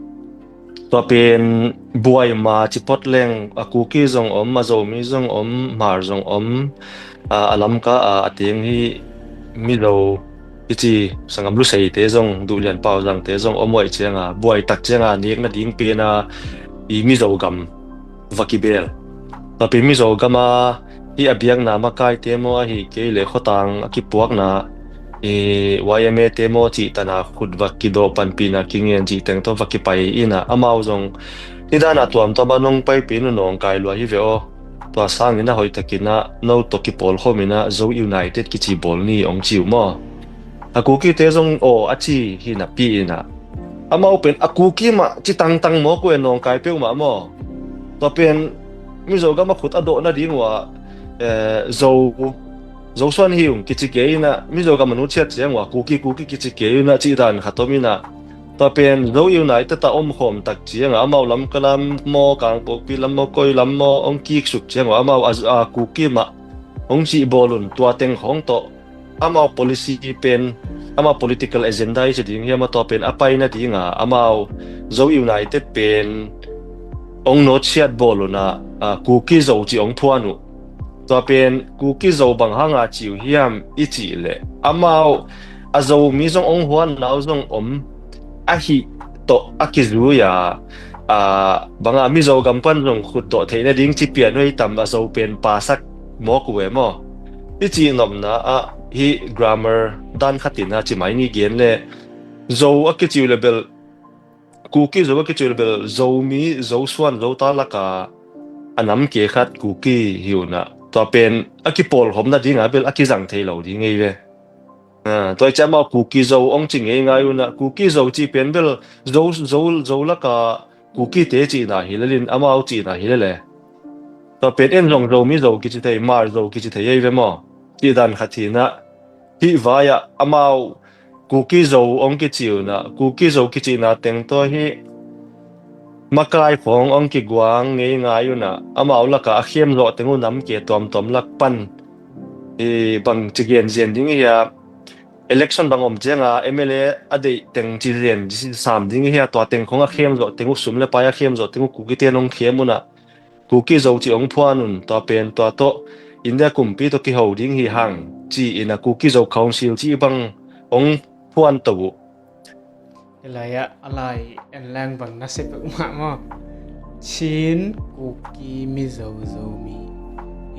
Tua pen buai ma ci phot leng a Kuki zong om, a Zomi zong om, Hmar zong om, a, a Lamka a, a teng hi Mizo i ci sanggam Luseite zong, Duhlian Pauzangte zong om uai cianga, buai tak cianga nekna ding pen a i Mizo gam va kibel. Tua pen Mizo gama hi a biakna makaite maw ahi kei le khotang a kipuakna i Y M A te maw cih tana khut va kidawh panpihna kingen cih teng tawh va kipai ina amau zong hi dana tuamtuam a nong paipih nu nawngkai lua hi ve aw. Tua sangin a hoihtakin a no tawh kipawlkhawm ina Zo United kici bawl ni ong ci uh maw. A Kukite zong aw a ci hi napi ina. Amau pen a Kuki mah ci tangtang mawk uh e nawngkai peuhmah maw. Tua pen Mizo gam a khut a dawh nading uh a, eh, Zo, Zosuan hi ung kici kei inah, Mizo gam a nutsiat ciang uh a Kuki, Kuki kici kei unah cih dan khat om inah, tua pen Zo United a omkhawm tak ciangah amau Lamka lam maw, Kangpokpi lam maw, koi lam maw hong kiksuk ciang uh amau a, a Kuki mah hong cih bawl un, tua teng khawng tawh amau policy pen, amau political agenda i ci ding hiam, a tua pen a pai nadinga amau Zo United pen hong nutsiat bawl unah, a, Kuki Zo cih hong phuan uh. Tua pen Kuki Zo bang hanga ci uh hiam i cih leh, amau a Zomi zong hong huanna uh zong om, ahi tawh a kizui a, a, banga Mizo gam pan zong khutdawh theih nading ci pian uh ei tam, a Zo pen pasak mawk uh e maw. I cih nopna ah hih grammar dan khatin a ci mai ni gen leh, Zo a kici uh le bel, Kuki Zo a kici uh le bel, Zomi, Zosuan, Zota laka a nam ke khat Kuki hi unah, tua pen a kipawlkhawm nadinga bel a kizang thei lo ding ei ve. A, tua i ciah amau Kuki Zo hong ci ngeingai unah, Kuki Zo cih pen bel Zo, Zo, Zo laka Kukite cihna hi lelin, amau cihna hi lele. Tua pen en zong Zomi Zo kici thei, Hmar Zo kici thei ei ve maw. Cih dan khat hinah, hih vai-ah amau Kuki Zo hong kici unah, Kuki Zo kicihna teng tawh hih makai khawng hong kiguang ngeingai unah, amau laka a khem zawh teng uh nam ke tuamtuam lak pan, i bang ci genzen ding i hia, election bang om cianga M L A a deih teng ci zen sam ding i hia, tua teng khawng a khem zawh teng uh, sum le pai a khem zawh teng uh Kukite in hong khem unah, Kuki Zo cih hong phuan un, tua pen tua tawh India kumpi tawh kiho ding hi hang ci inah Kuki Zo Council cih bang hong phuan to uh. Hilai-ah a lai en lang bang na sepek mah maw. Chin, Kuki, Mizo, Zomi.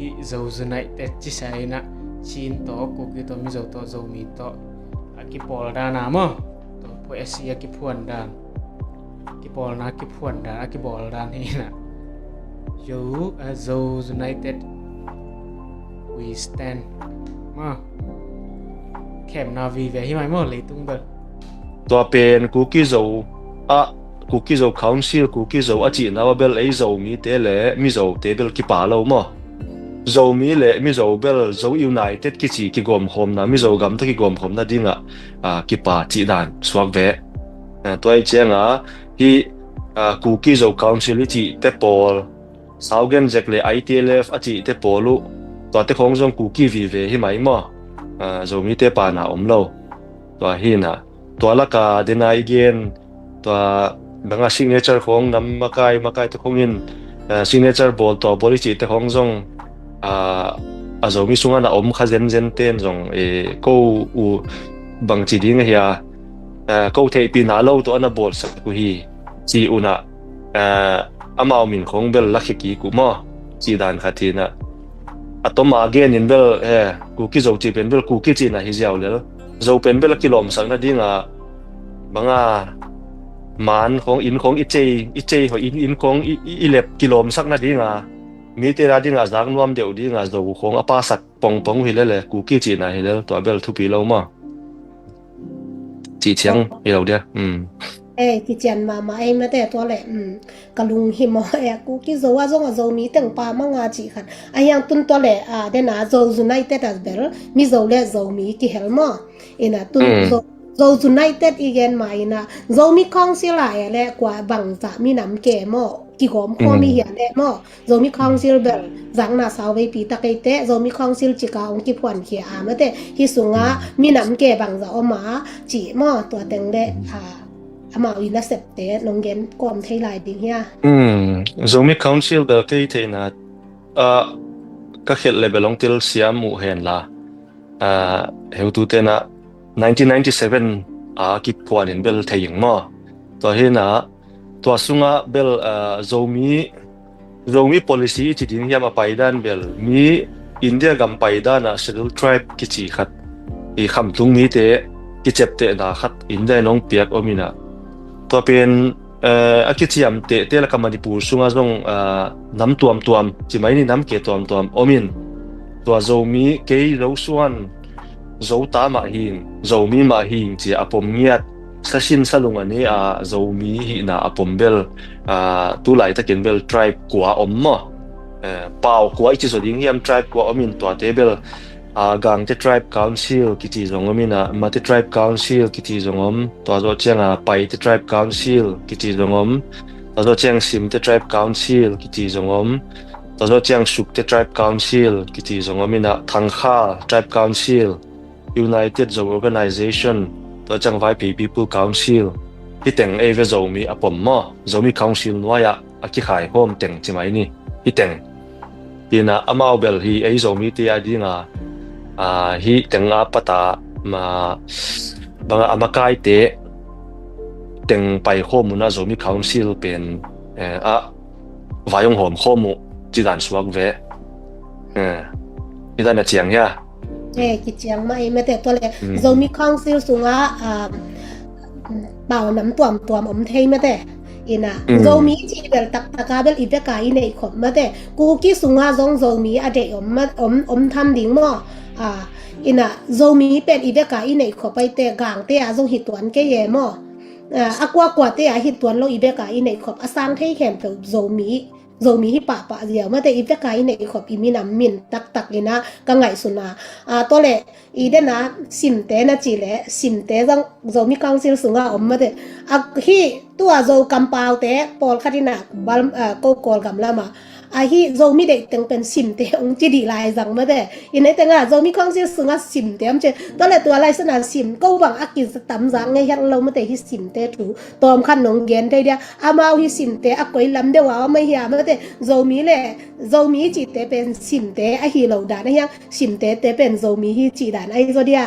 I Zo United ci sa inah, Chin tawh, Kuki tawh, Mizo tawh, Zomi tawh a kipawl dan a maw. Tua phuai a si a kiphuan dan, kipawlna kiphuan dan, a kibawl dan hi inah, Zo, a, Zo United we stand maw. Khemna vive hi mai maw leitung bel. Tua pen Kuki Zo, a, Kuki Zo Council, Kuki Zo a cihna uh a bel ei Zomite le Mizote bel kipa lo maw. Zomi le Mizo bel Zo United kici kigawmkhawmna, Mizo gam tawh kigawmkhawmna dingah, a, kipa cih dan suak ve. A, tua i cianga hih, a, Kuki Zo Council i cihte pawl, Saugen Zek le I T L F a cihte pawl uh, tuate khawng zong Kuki vive hi mai maw. A, Zomite pana om lo. Tua hinah, tua laka dena i gen, tua banga signature khawng nam makai, makaite khawngin, a, signature bawl, tua bawl i cihte khawng zong, a, a Zomi sungah na om kha zenzen ten zong, e, ko uh bang ci ding a hia, a, ko theihpihna lo tawh a na bawlsak uh hi ci unah, a, amau min khawng bel lakhia kik uh maw. Cih dan khat hinah, a tawma genin bel, e, Kuki Zo cih pen bel Kuki cihna hi ziau lel. Zo pen bel a kilawmsak nadinga banga man khawng, inn khawng i cei, i cei hoih, inn, inn khawng i, i, i lep kilawmsak nadinga, mite na dinga zak nuam deuh dinga Zo khawng a pasak pongpong uh hi lele, Kuki cihna hi lel, tua bel thupi lo maw. Cih ciang hi lo dia. Mm. E, kician mahmah ei mate tua le, mm, ka lung hi maw, e, Kuki Zo a zong a Zomi teng pa manga cih khat. A hiang tun tua le, a, dena Zo United a bel, Mizo le Zomi kihel maw. Ina tun, mm, Zo, Zo United i gen ma ina, Zomi Council a e le kua bangzah minam ke maw, kigawmkhawm i hia le maw. Zomi Council bel zakna sau veipi tak ei teh, Zomi Council cika hong kiphuankhia a mate, hih sunga minam ke bangzah om a, cih maw, tua teng le, a, amau i nasepte nong gen kawm thei lai ding hia? Mm, Zomi Council bel kei theihna, a, ka khelh le bel hong telsiam uh henla, a, heutute na nineteen ninety-seven a kiphuanin bel thei ing maw. Tua hina, tua sungah bel, a, Zomi, Zomi policy i ci ding hiam a paidan bel, mi India gam paidan ah Scheduled Tribe kici khat, i khamtung mite kiceptehna khat India in hong piak om ina. Tua pen, a, a kiciamtehte laka Manipur sungah zong, a, nam tuamtuam, ci mai ni, nam ke tuamtuam om in. Tua Zomi, kei Zosuan, Zota mah hing, Zomi mah hing, ci a pom ngiat, sasin salung a ni a Zomi hihna a pom bel, a, tu laitakin bel tribe kua om maw? E, pau kua i ci zaw ding hiam, tribe kua om in, tuate bel a, Gangte Tribe Council kici zong om inah, Mate Tribe Council kici zong om, tua zawh ciang a Paite Tribe Council kici zong om, tua zawh ciang Simte Tribe Council kici zong om, tua zawh ciang Sukte Tribe Council kici zong om inah, Thangkhal Tribe Council, United Zo Organization, tua ciang Vaiphei People Council, hih teng ei ve Zomi a pom maw, Zomi Council nuai-ah a kikhai hawm teng ci mai ni, hih teng. Hi inah amau bel hi ei Zomite a dinga, a, hih teng a pata, ma, banga a makaite teng pai khawm unah Zomi Council pen, eh, a vai hong hawm khawm uh ci dan suak ve. Eh, hi dan a ciang hia? Eh, kiciang mah hi mate, tua le Mm. Zomi Council sungah, ah, pau nam tuamtuam om thei mate. Inah, Mm. Zomi ci bel taktak a bel i vek a i neih khop mate. Kuki sungah zong Zomi a deih om ma-, om, om tham ding maw. Ah, inah, Zomi pen i vek a i neih khop aite, Gangte a zong hi tuan kei e maw. Ah, a kuakuate a hi tuan lo i vek a i neih khop, a sang thei khempeuh Zomi, Zomi hi pahpah ziau mate, i vek a i neih khop i minam min taktak inah ka ngaihsun a. Ah, tua le, i den a Simte na ci le, Simte zong Zomi Council sungah om mate. A, hih tua Zo kampaute pawlkhat inah bal, ah, ko Kawlgam lamah, a, hih Zomi deih teng pen Simte hong ci dih lai zang mate. Inah hih tengah Zomi Council sungah Simte om ci. Tua le tua lai sanah Sim ko bang a kizatam zak ngei hiat lo mate, hih Simte thu tawmkhat nong gen thei dia. Amau hih Simte a koi lam deuh a om ahi a mate. Zomi le Zomi cite pen Simte ahi lo dan ahi a, Simte te pen Zomi hi cih dan ahi zaw dia.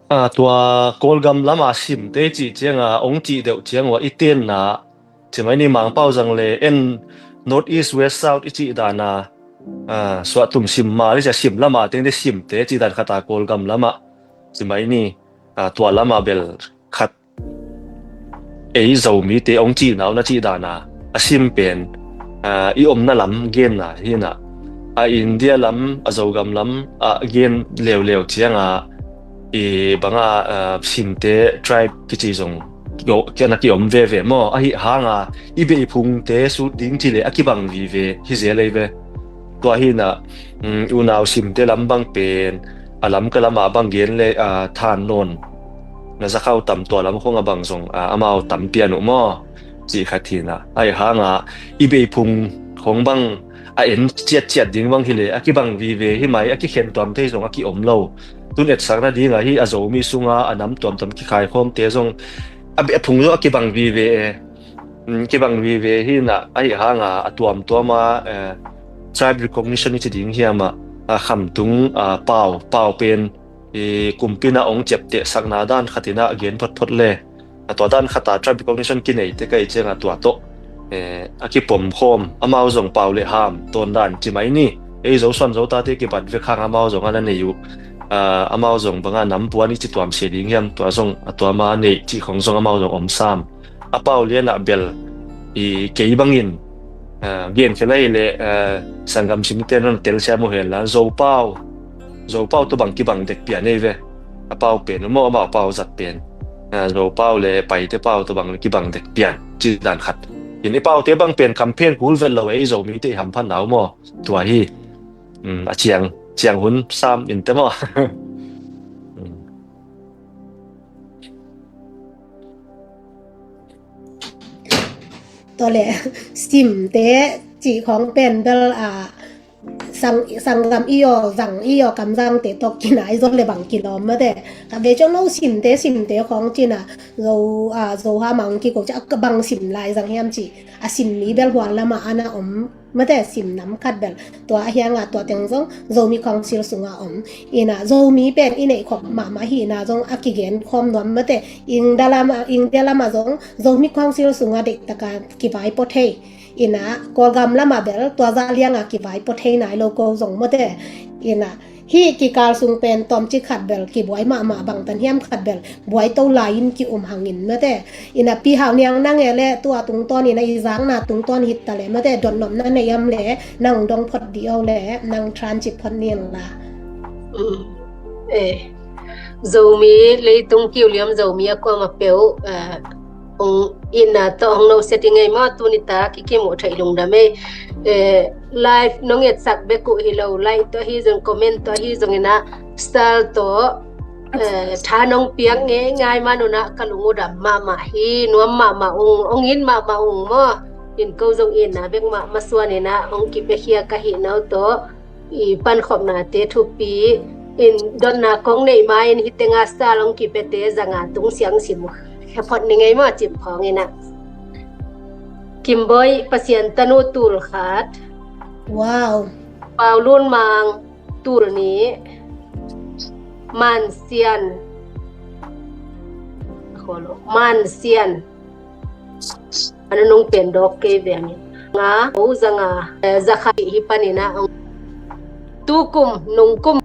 A, tua Kawlgam lama Simte cih cianga ong cih deuh ciang ua i tenna, ci mai ni, Mangpau zang le en North East West South i cih dana, a, Suahtum Sim, Mali cia Sim lama tengte Simte cih dan khata Kawlgam lama, ci mai ni, a, tua lama bel khat ei Zomite ong cihna uh na cih dana a Sim pen, a, i omna lam genna hi inah, a India lam, a Zogam lam a gen leuleu cianga i banga, a, Simte tribe kici zong kiana kiom veve maw, ahi hanga i beiphungte sut ding ci le a kibang vive hi zel ei ve. Tua hi inah, um, unau Simte lam bang pen a Lamka lama bang gen le, a, Than Nawn, na Zakhau tam tua lam khong a bang zong, a, amau tam pian uh maw, cih khat hi inah. Ahi hanga i beiphung khong bang a en ciatciat ding bang hi le a kibang vive hi mai, a kikhen tuam thei zong a kiom lo. Tun etsakna dinga hi a Zomi sunga a nam tuamtuam kikhai khawmte zong a beiphung zong a kibang vive e. Mm, kibang vive hi inah, ahi hanga a tuamtuama, eh, tribe recognition i ci ding hiama, a khamtung, a pau, pau pen i kumpina ong ciapteh sakna dan khatina a gen photphot le. A tua dan khata tribe recognition kinei te kai cianga tua tawh, eh, a kipom khawm, amau zong pau le ham tawn dan ci mai ni. Ei Zo suan Zo tate kibat vek hang amau zong a na nei uh. A, amau zong banga nam puan i ci tuam se ding hiam, tua zong a tuama neih cih khong zong amau zong om sam. A pau lianah bel i kei bangin, a, gen khel ahi le, a, sanggam Simte non telsiam uh hen la, Zo pau, Zo pau tawh bang kibang dek pian ei ve. A pau pen maw, amau pau zat pen, a, Zo pau le Paite pau tawh bang le kibang dek pian ci dan khat. In i paute bang pen campaign kul vet lo ei Zomite i hamphatna uh maw. Tua hi. Um, a ciang, ciang hun sam in te maw. Um. Tua le, Simte cih khong pen bel, a, sang, sanggam i aw, zang i aw, kamzangte tawh kinai zaw le bang kilawm mate. Ka ve ciang no Simte, Simte khong cina, Zo, a, Zo ha mang kiko ci, a, bang Sim lai zang hiam ci. A Sim mi bel huan lama ana om mate, Sim nam khat bel. Tua ahi hanga tua teng zong Zomi Council sunga om. Ina Zomi pen i neih khop mahmah hina zong a kigen khawm nuam mate. India lama, India lama zong Zomi Council sunga deihtaka kivaipo thei. Ina Kawlgam lama bel tua zah lianga kivaipo thei nai lo ko zong mate. Ina hih kikal sung pen tawmcik khat bel kibuai mahmah, bangtan hiam khat bel buai to lai-in ki-um hangin mate. Ina Pi Hau Niang, nang e le tua tungtawn ina i zakna tungtawn hita le mate, dotnopna nei om le nang dong phot dih o le nang transit phot ni la. Mm. Eh. Zomi leitung kiu liam Zomi a kuama peuh, eh, Hong itna tawh hong no setting ei maw, tuni tak i kimuh theih lungdam ei. Eh, live nong etsak bek uh hi lo, like tawh ahi zong, comment tawh ahi zong inah, star tawh, eh, tha nong piak ngeingai man unah ka lung uh dam mahmah hi, nuam mahmah ung, hong it mahmah ung maw. In ko zong itna bek mah masuan inah hong kipiakhia ka hih no tawh i pankhopnate thupi in dotna kong neih ma-in hih tenga star hong kipiate zanga tung siang sim uh. Khe phot ni ngei maw, cip khawng inah. Kimbawi Pasian tanu tul khat. Wow. Paulun Mang tul nih. Mansian. Mansian. Ana nung pen dawk kei veng. Nga, o zanga, eh, zakha hi paninah. Tukum, nungkum,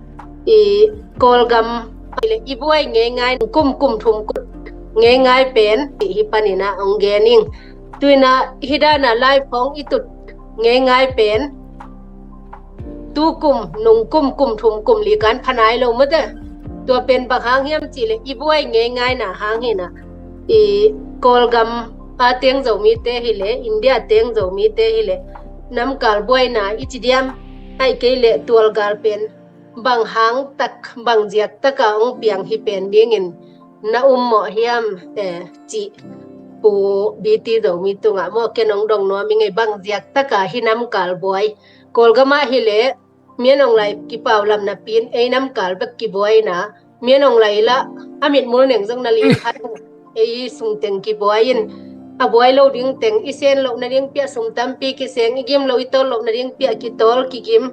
i Kawlgam, i buai ngeingai, kum, kum thum, kum ngeingai pen, hi paninah, ong gening. Tuinah, hidana live hong i tut ngeingai pen. Tukum, nungkum, kum thum, kum li kan phanai lo mate. Tua pen bang hang hiam cihleh, i buai ngeingaina hang hinah. I Kawlgam a teng Zomite hileh, India teng Zomite hileh, namkal buaina i ci diam, ai kei leh tualgal pen bang hang tak, bang ziak taka ong piang hi pen dingin na um mawh hiam, eh, cih Pu B T Zomi tungah maw, ken ong dong nuam i ngei, bang ziak taka hi namkal buai. Kawlgamah hileh, mian ong lai kipau lam napi-in ei namkal bek kibuaina, mian ong lai lah a mitmul neng zong na ling khat, ei sungteng kibuai-in, a buai lo ding teng i sen loh nading piah sum tampi kiseng, i gim lo i tawl loh nading piah kitawl kigim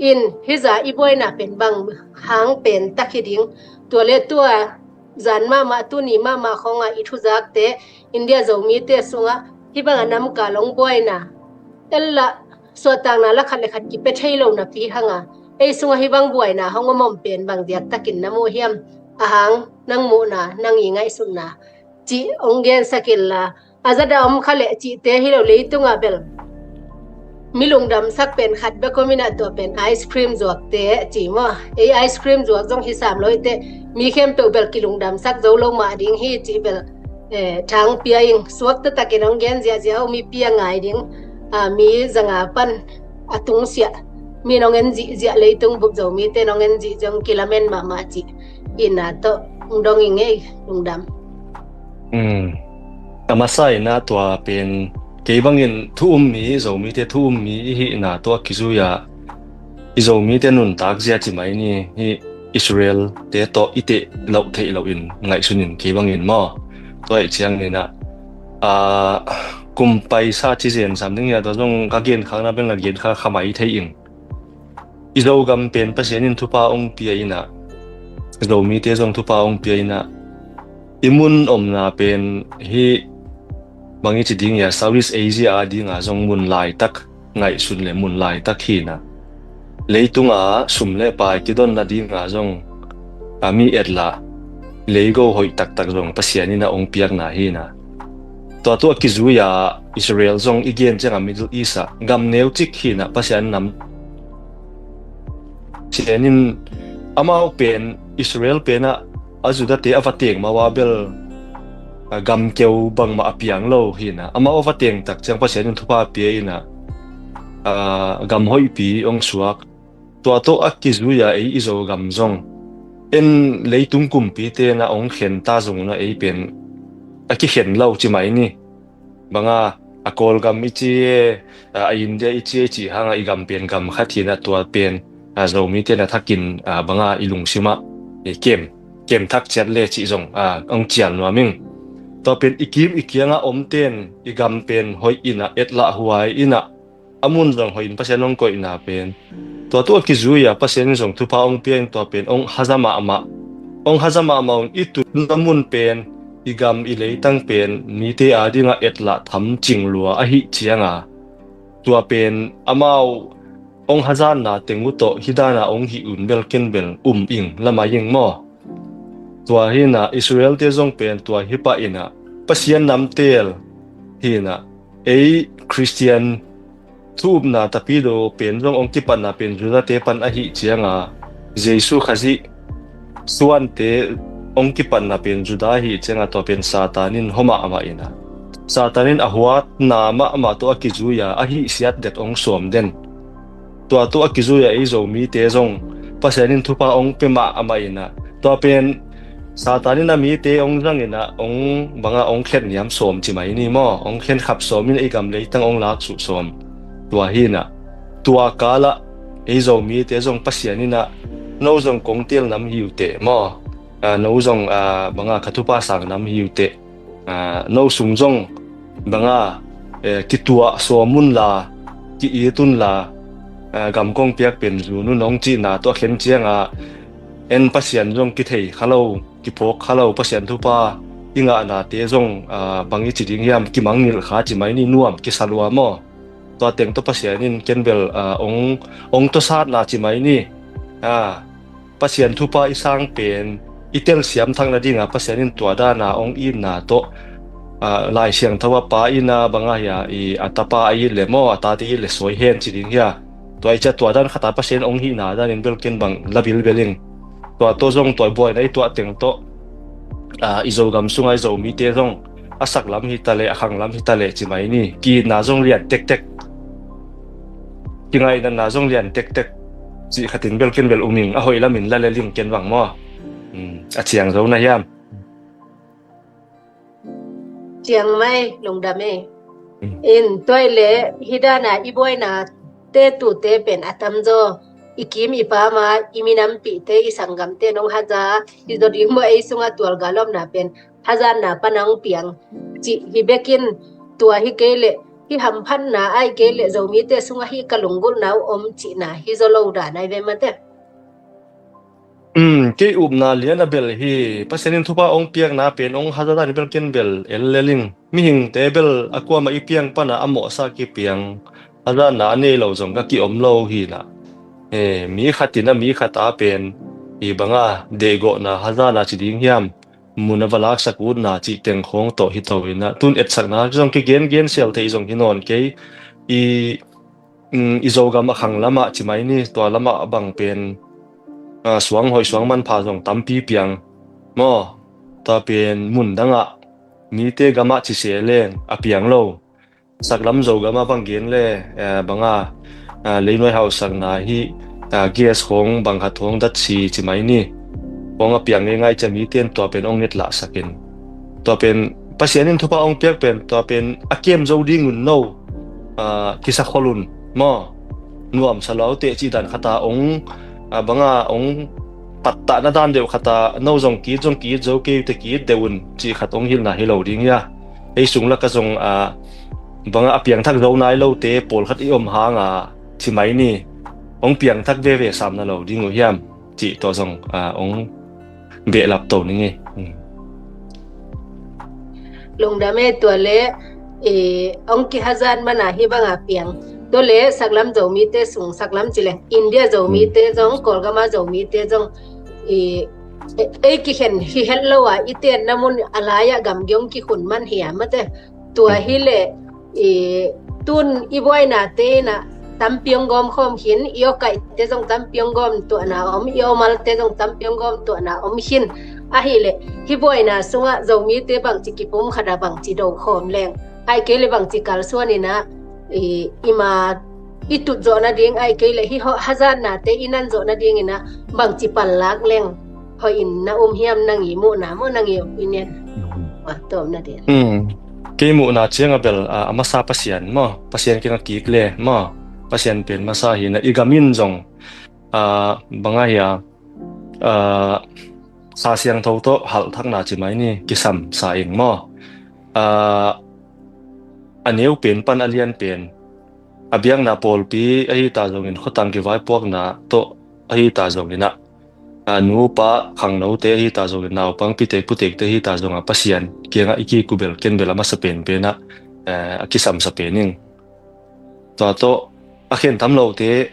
in, hiza i buaina pen bang hang pen tak hi ding. Tua le tua zan mahmah, tuni mahmah khawngah i thuzakte, India Zomite sungah hih bangah namkal ong buaina, ella suahtakna la khat le khat kipia thei lo napi hanga, ei sungah hih bang buaina hong om om pen bang ziak takin na muh hiam? A hang nang muhna, nang i ngaihsutna cih ong gensak inla, a zada om kha leh cihte hi lo, leitungah bel mi lungdamsak pen khat bek om inah, tua pen ice cream zuakte ci maw. Ei ice cream zuak zong hi sam lo i teh, mi khempeuh bel kilungdamsak zo lo mah ding hi cih bel, eh, thang pia ing, suak taktakin ong gen ziahziah uh, mi pia ngai ding, ah, mi zanga pan a tungsiah, mi nong en zihziah, leitung bup Zomite nong en zihziah ong kilamen mahmah cih itna tawh ong dong i ngei, lungdam. Mm. A masa inah tua pen kei bangin thu um mi, Zomite thu um mi i hihna tawh kizui-a, i Zomite nuntak zia ci mai ni, hih Israel-te tawh i teh loh theih lohin ngaihsunin kei bangin maw. Tua ih ciangin ah, a, kum paisa ci zen sam ding hi-a, tua zong ka genkhakna bel na genkhak kha mai thei ing. I Zogam pen Pasian in thupha ong pia inah, Zomite zong thupha ong pia inah, i mun omna pen hih bang i ci ding hi-a, Southeast Asia a dinga zong mun laitak, ngaihsun le mun laitak hinah. Leitunga sum le pai kidonna dinga zong, a, mi etla, leigo hoih taktak zong Pasian inah ong piakna hinah. Tua tawh kizui-a Israel zong i gen ciangah Middle East ah gam neucik hinah, Pasian nam. Pasian in amau pen, Israel penah a Judate a va teng ma-a bel, a, gamkeu bangmah a piang lo hinah, amau a va teng tak ciang Pasian in thupha pia inah, a, gam hoihpi ong suak. Tua tawh a kizui-a ei i Zogam zong, en leitung kumpite na ong khen ta zong na ei pen a kikhen lo ci mai ni. Banga, a Kawlgam i ci e, a, a India i ci e, cih hanga i gam pen gam khat hinah, tua pen, a, Zomite na thakin, a, banga i lungsimah, e, kem, kem thak ciat le cih zong, a, ong cial nuam ing. Tua pen i kim i kianga omten i gam pen hoih inah, etlah huai inah, a mun zong hoih in Pasian ong koihna pen, tua tawh a kizui-a Pasian in zong thupha ong pia in, tua pen ong haza mahmah. Ong haza mahmah ung, i tutna mun pen, i gam i leitang pen mite a dingah etlah tham cing lua ahih cianga, tua pen amau ong hazatna teng uh tawh hih dana ong hih un bel ken bel um ing, lamai ing maw. Tua hinah Israel-te zong pen tua hi pah inah, Pasian namtel hinah, ei Khristian thu upna tapidaw pen zong ong kipatna pen Judate pan ahih cianga, Jesu Khazih suante hong kipatna pen Judah hi cianga tua pen Satan in hawmah amah ina, Satan in a huatna mahmah tawh a kizui a, a hihsiat det hong sawm den. Tua tawh a kizui a ei Zomite zong Pasian in thupha hong pia mahmah ina, tua pen Satan in a mite hong zang ina, hong banga hong khen niam sawm ci mai ni maw, hong khen khap sawm in ei gam leitang hong laksuh sawm. Tua hi ina, tua kala ei Zomite zong Pasian ina, no zong kong tel nam hi uh teh maw, ah, no zong, ah, banga ka thupha sang nam hi uh teh, ah, no sung zong banga, eh, kituah sawm unla, ki-it unla, ah, gam kong piak pen zun un hong cihna tawh a khen cianga, en Pasian zong kithei kha lo, kiphawk kha lo, Pasian thupha i ngahnate zong, ah, bang i ci ding hiam, kimangngilh kha ci mai ni, nuam kisa lua maw. Tua teng tawh Pasian in ken bel, ah, hong, hong tawsatna ci mai ni. Ah, Pasian thupha i sang pen i telsiam thak nadinga Pasian in tua dana hong itna tawh, ah, Lai Siangtho a pa ina banga hia i a tapa a it le maw, a tate it le sawi hen ci ding hia. Tua i cia tua dan khata Pasian hong hihna danin bel ken bang la bilbel ing. Tua tawh zong tua buaina i tuah teng tawh, ah, i Zogam sunga i Zomite zong a saklam hi ta leh, a khanglam hi ta leh ci mai ni. Ki-itna zong lian tektek, kingainatna zong lian tektek cih khatin bel ken bel um ing, a hoih lamin la lel ing ken bang maw. Hmm, a ciang zo na hiam? Ciang mai, lungdam e. Hmm. In tuai le hidana i buaina te tute pen a tamzaw, i kim i pama, i minampihte, i sanggamte nong haza, i zo ding maw, ei sunga tual galomna pen hazatna pana hong piang cih hi bekin, tua hi kei leh hi hamphatna ai kei leh Zomite sungah hi ka lunggulhna uh om cihna hi zaw lo dan ai ve mate. Um, kei upna lian a bel hi, Pasian in thupha hong piakna pen hong hazat dan bel ken bel el lel ing. Mihingte bel a kuamah i piang pana a mawhsa kipiang, hazatna a nei lo zong ka kiom lo hi na. Eh, mi khatin a mi khata pen hi banga dehgawhna hazatna ci ding hiam, mun a va laksak utna cih teng khawng tawh hi to ina, tun etsakna zong kigen gen sial thei zong hi nawn kei. I, mm, i Zogam a khang lamah ci mai ni, tua lamah bang pen, ah, suang hoih suang manpha zong tampi piang maw. Tua pen mun dangah mite gamah ci se leng a piang lo. Saklam Zogam a bang gen le, eh, banga, ah, leinuai hausakna hi, ah, gas khawng bang khat khawng datsi ci mai ni. Khawng a piang ngeingai cia mite in tua pen hong ngetlahsakin. Tua pen Pasian in thupha hong piak pen tua pen a kem zo ding un no, ah, kisa khol un maw. Nuamsa lo teh cih dan khata hong, ah, banga hong pattahna dan deuh khata no zong ki-it zong ki-it zo kei uh teh ki-it deuh un cih khat hong hilhna hi lo ding hia. Ei sung laka zong, ah, banga a piangthak zo nai lote pawlkhat i om hanga ci mai ni, hong piangthak veve sam na lo ding uh hiam cih tawh zong, ah, hong behlap to ning e. Hmm. Lungdam e, tua le, eh, hong kihazat mana hi banga piang. Tua le saklam Zomite sung, saklam ci le India Zomite zong, Kawlgama Zomite zong, eh, ei kikhen hi het lo a, i tenna mun a lai-ah gamgi hong kikhun man hi a mate. Tua hi le, i tun i buainate inah tampi hong gawm khawm khin, i awkaihte zong tampi hong gawm tuahna om, i awmalte zong tampi hong gawm tuahna om khin. Ahih leh hih buaina sungah Zomite bangci kipum khat a bangci do khawm leng, ahih kei leh bangci kalsuan inah, i, i ma i tut zawh nading, ahih kei leh hih hawh hazatnate i nan zawh nading inah bangci panlak leng hoih in na um hiam, nang i muhna maw, nang i opinion? Tua om nading. Hmm. Kei muhna ciang a bel, a, a masa Pasian maw, Pasian kiang a kik le maw, Pasian pen masa hi na, i gam in zong, a, bang a hia, a, Kha Siangtho tawh halhthakna ci mai ni, kisam sa ing maw. A, a neu pen pan a lian pen, a biakna pawlpi ahi ta zongin, khuatang kivaipuakna tawh ahi ta zongin ah, a, nupa khangnote ahi ta zongin, naupang pitek putekte ahi ta zongah Pasian kiangah i kik uh bel ken bel a masa penpen ah, eh, a kisamsa pen ing. Tua tawh a khen tam lote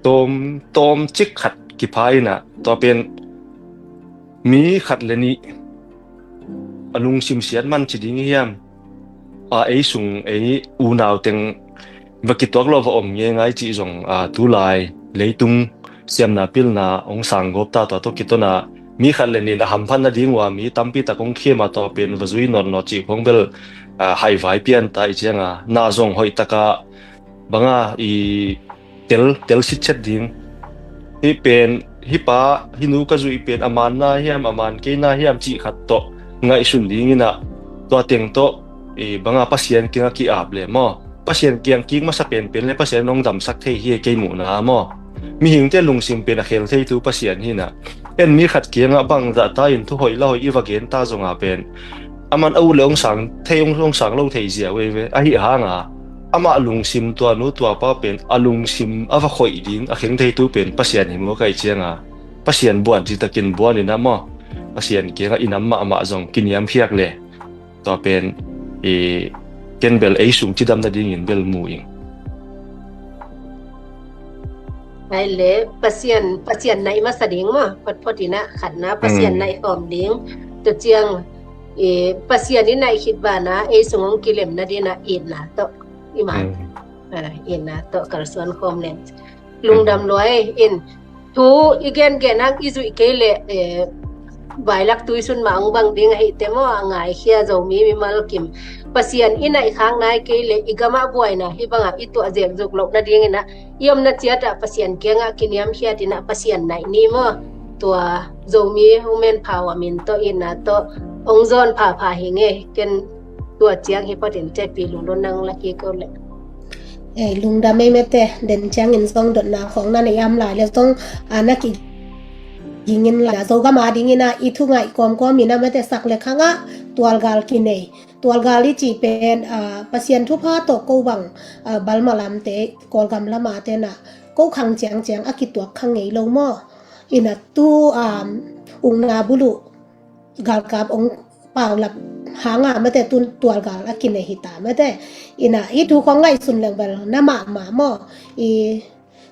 tawm, tawmcik khat kipha inah, tua pen mi khat le nih a lungsim siat man ci ding hiam? A, ei sung ei unau teng va kituak lo va om ngeingai cih zong, a, tulai leitung siamna pilna hong sang gawp ta, tua tawh kitona mi khat le nih in a hamphat nading uh a mi tampi tak hong khia a, tua pen va zui nawn lo cih khong bel, ah, haivai pian ta i cianga, na zong hoih taka banga i tel, tel sitset ding. Hih pen, hih pa, hih nu ka zuih pen a man na hiam, a man kei na hiam cih khat tawh ngaihsun ding in ah, tua teng tawh, eh, banga Pasian kiangah ki-ap le maw, Pasian kiang kik masa penpen le Pasian hong damsak thei hi, kei muhna maw. Mihingte lungsim pen a khel theitu Pasian hi in ah, en mi khat kiangah bang zahta in thu hoih la hoih i va gen ta zong a pen, aman a ut le hong sang thei, hong, hong sang lo thei zia veve. Ahi hanga amah lungsim, tua nu tua pa pen a lungsim a va khoih ding a kheng theitu pen Pasian hi maw, ka i cianga, Pasian buan citakin buan in ah maw, Pasian kiangah i nam mahmah zong kiniamkhiak le, tua pen, eh, ken bel ei sung cidam nadingin bel mu ing. Ai le, Pasian, Pasian naih masa ding maw, photphot in ah, khatna Pasian, mm, naih khawm ding. Tua ciang, eh, Pasian i naih khit banah ei sung hong kilem nading in ah itna tawh i man. Mm. Ah, itna tawh kalsuan khawm leng. Lungdam lua e. In thu i gengen hang i zuih kei leh, eh, vailak tuisun mah hong bang ding ahi te maw, a ngaikhia Zomi mimal kim. Pasian i naih khak nai kei leh i gamah buaina hih bangah i tuah zekzuk loh nading in ah, i omna ciatah Pasian kiangah kiniamkhiat in ah Pasian naih ni maw. Tua Zomi Women Power min tawh itna tawh hong zawn phapha hi ing e. Ken tua ciang hi phot in, Tepi Lungdon, nang la kik o leh. Eh, lungdam ei mete, den ciangin zong dotna khawng na nei am lai le zong, ah, na kiging in la, Zogam a ding in ah i thu ngaih kawmkawm in ah mete, sak le khangah tualgal kinei. Tualgal i cih pen, ah, Pasian thupha tawh ko bang, ah, Balma lamte, Kawlgam lama te in ah ko khang ciangciang a kituak kha ngei lo maw. In ah tu, um, ukna buluh galkap hong paulap hanga mete tun tualgal a kinei hi ta mete. In ah hih thu khawng ngaihsun leng bel na mahmah maw. I,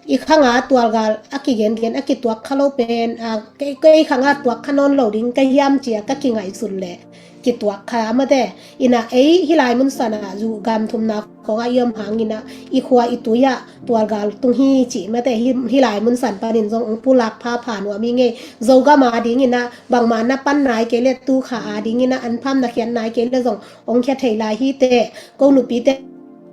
i khanga tualgal a kigengen a kituak kha lo pen, ah, kei, kei khanga tuak kha nawn lo ding ka hiam cia ka kingaihsun leh kituak kha mete. In ah ei hih lai mun sanah zu gam thumna khawngah i om hang in ah i khua i tui ah tualgal tung hi cih mete, hih, hih lai mun san panin zong hong pulak phapha nuam i ngei. Zogam a ding in ah bangmah na pan nai kei le, tu kha a ding in ah an pham na khiat nai kei le zong hong khia thei lai hi te. Ko nupite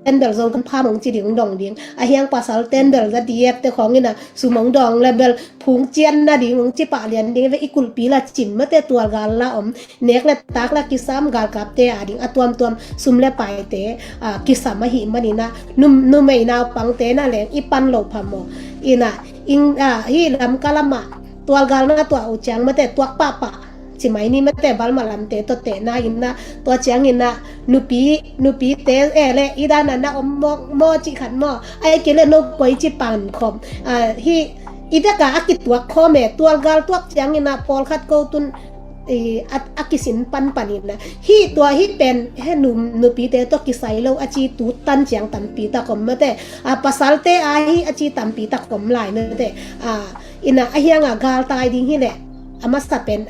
ten bel Zogam pham hong ci ding dong ding. A hiang pasal ten bel za D F te khawng in ah sum hong dawng le bel phung cian nading hong ci pah lian ding ve. I kulhpi la cim mete, tualgal la om, nek le tak la kisam, galkapte a ding a tuamtuam sum le paite, ah, kisam ahih manin ah, num-, numei naupangte na leng i pan lo pha maw. In ah, ing, ah, hih Lamka lamah tualgal na tuah uh ciang mete tuak pahpah ci mai ni mete, Balma lamte tawh tehna in ah, tua ciangin ah nupi, nupite e le i dan a na om maw, maw cih khat maw. Ai kei le no koi ci pan khawm. Ah, hih i daka a kituak khawm e, tualgal tuak ciangin ah pawlkhat ko tun, i, a, a kisin panpan in ah. Hih tua hih pen he nu, nupite tawh kisai lo a ci tu tan ciang tampi tak om mete. Ah, pasalte a hi a ci tampi tak om lai mete. Ah, in ah a hiang a galtai ding hi leh a masa pen,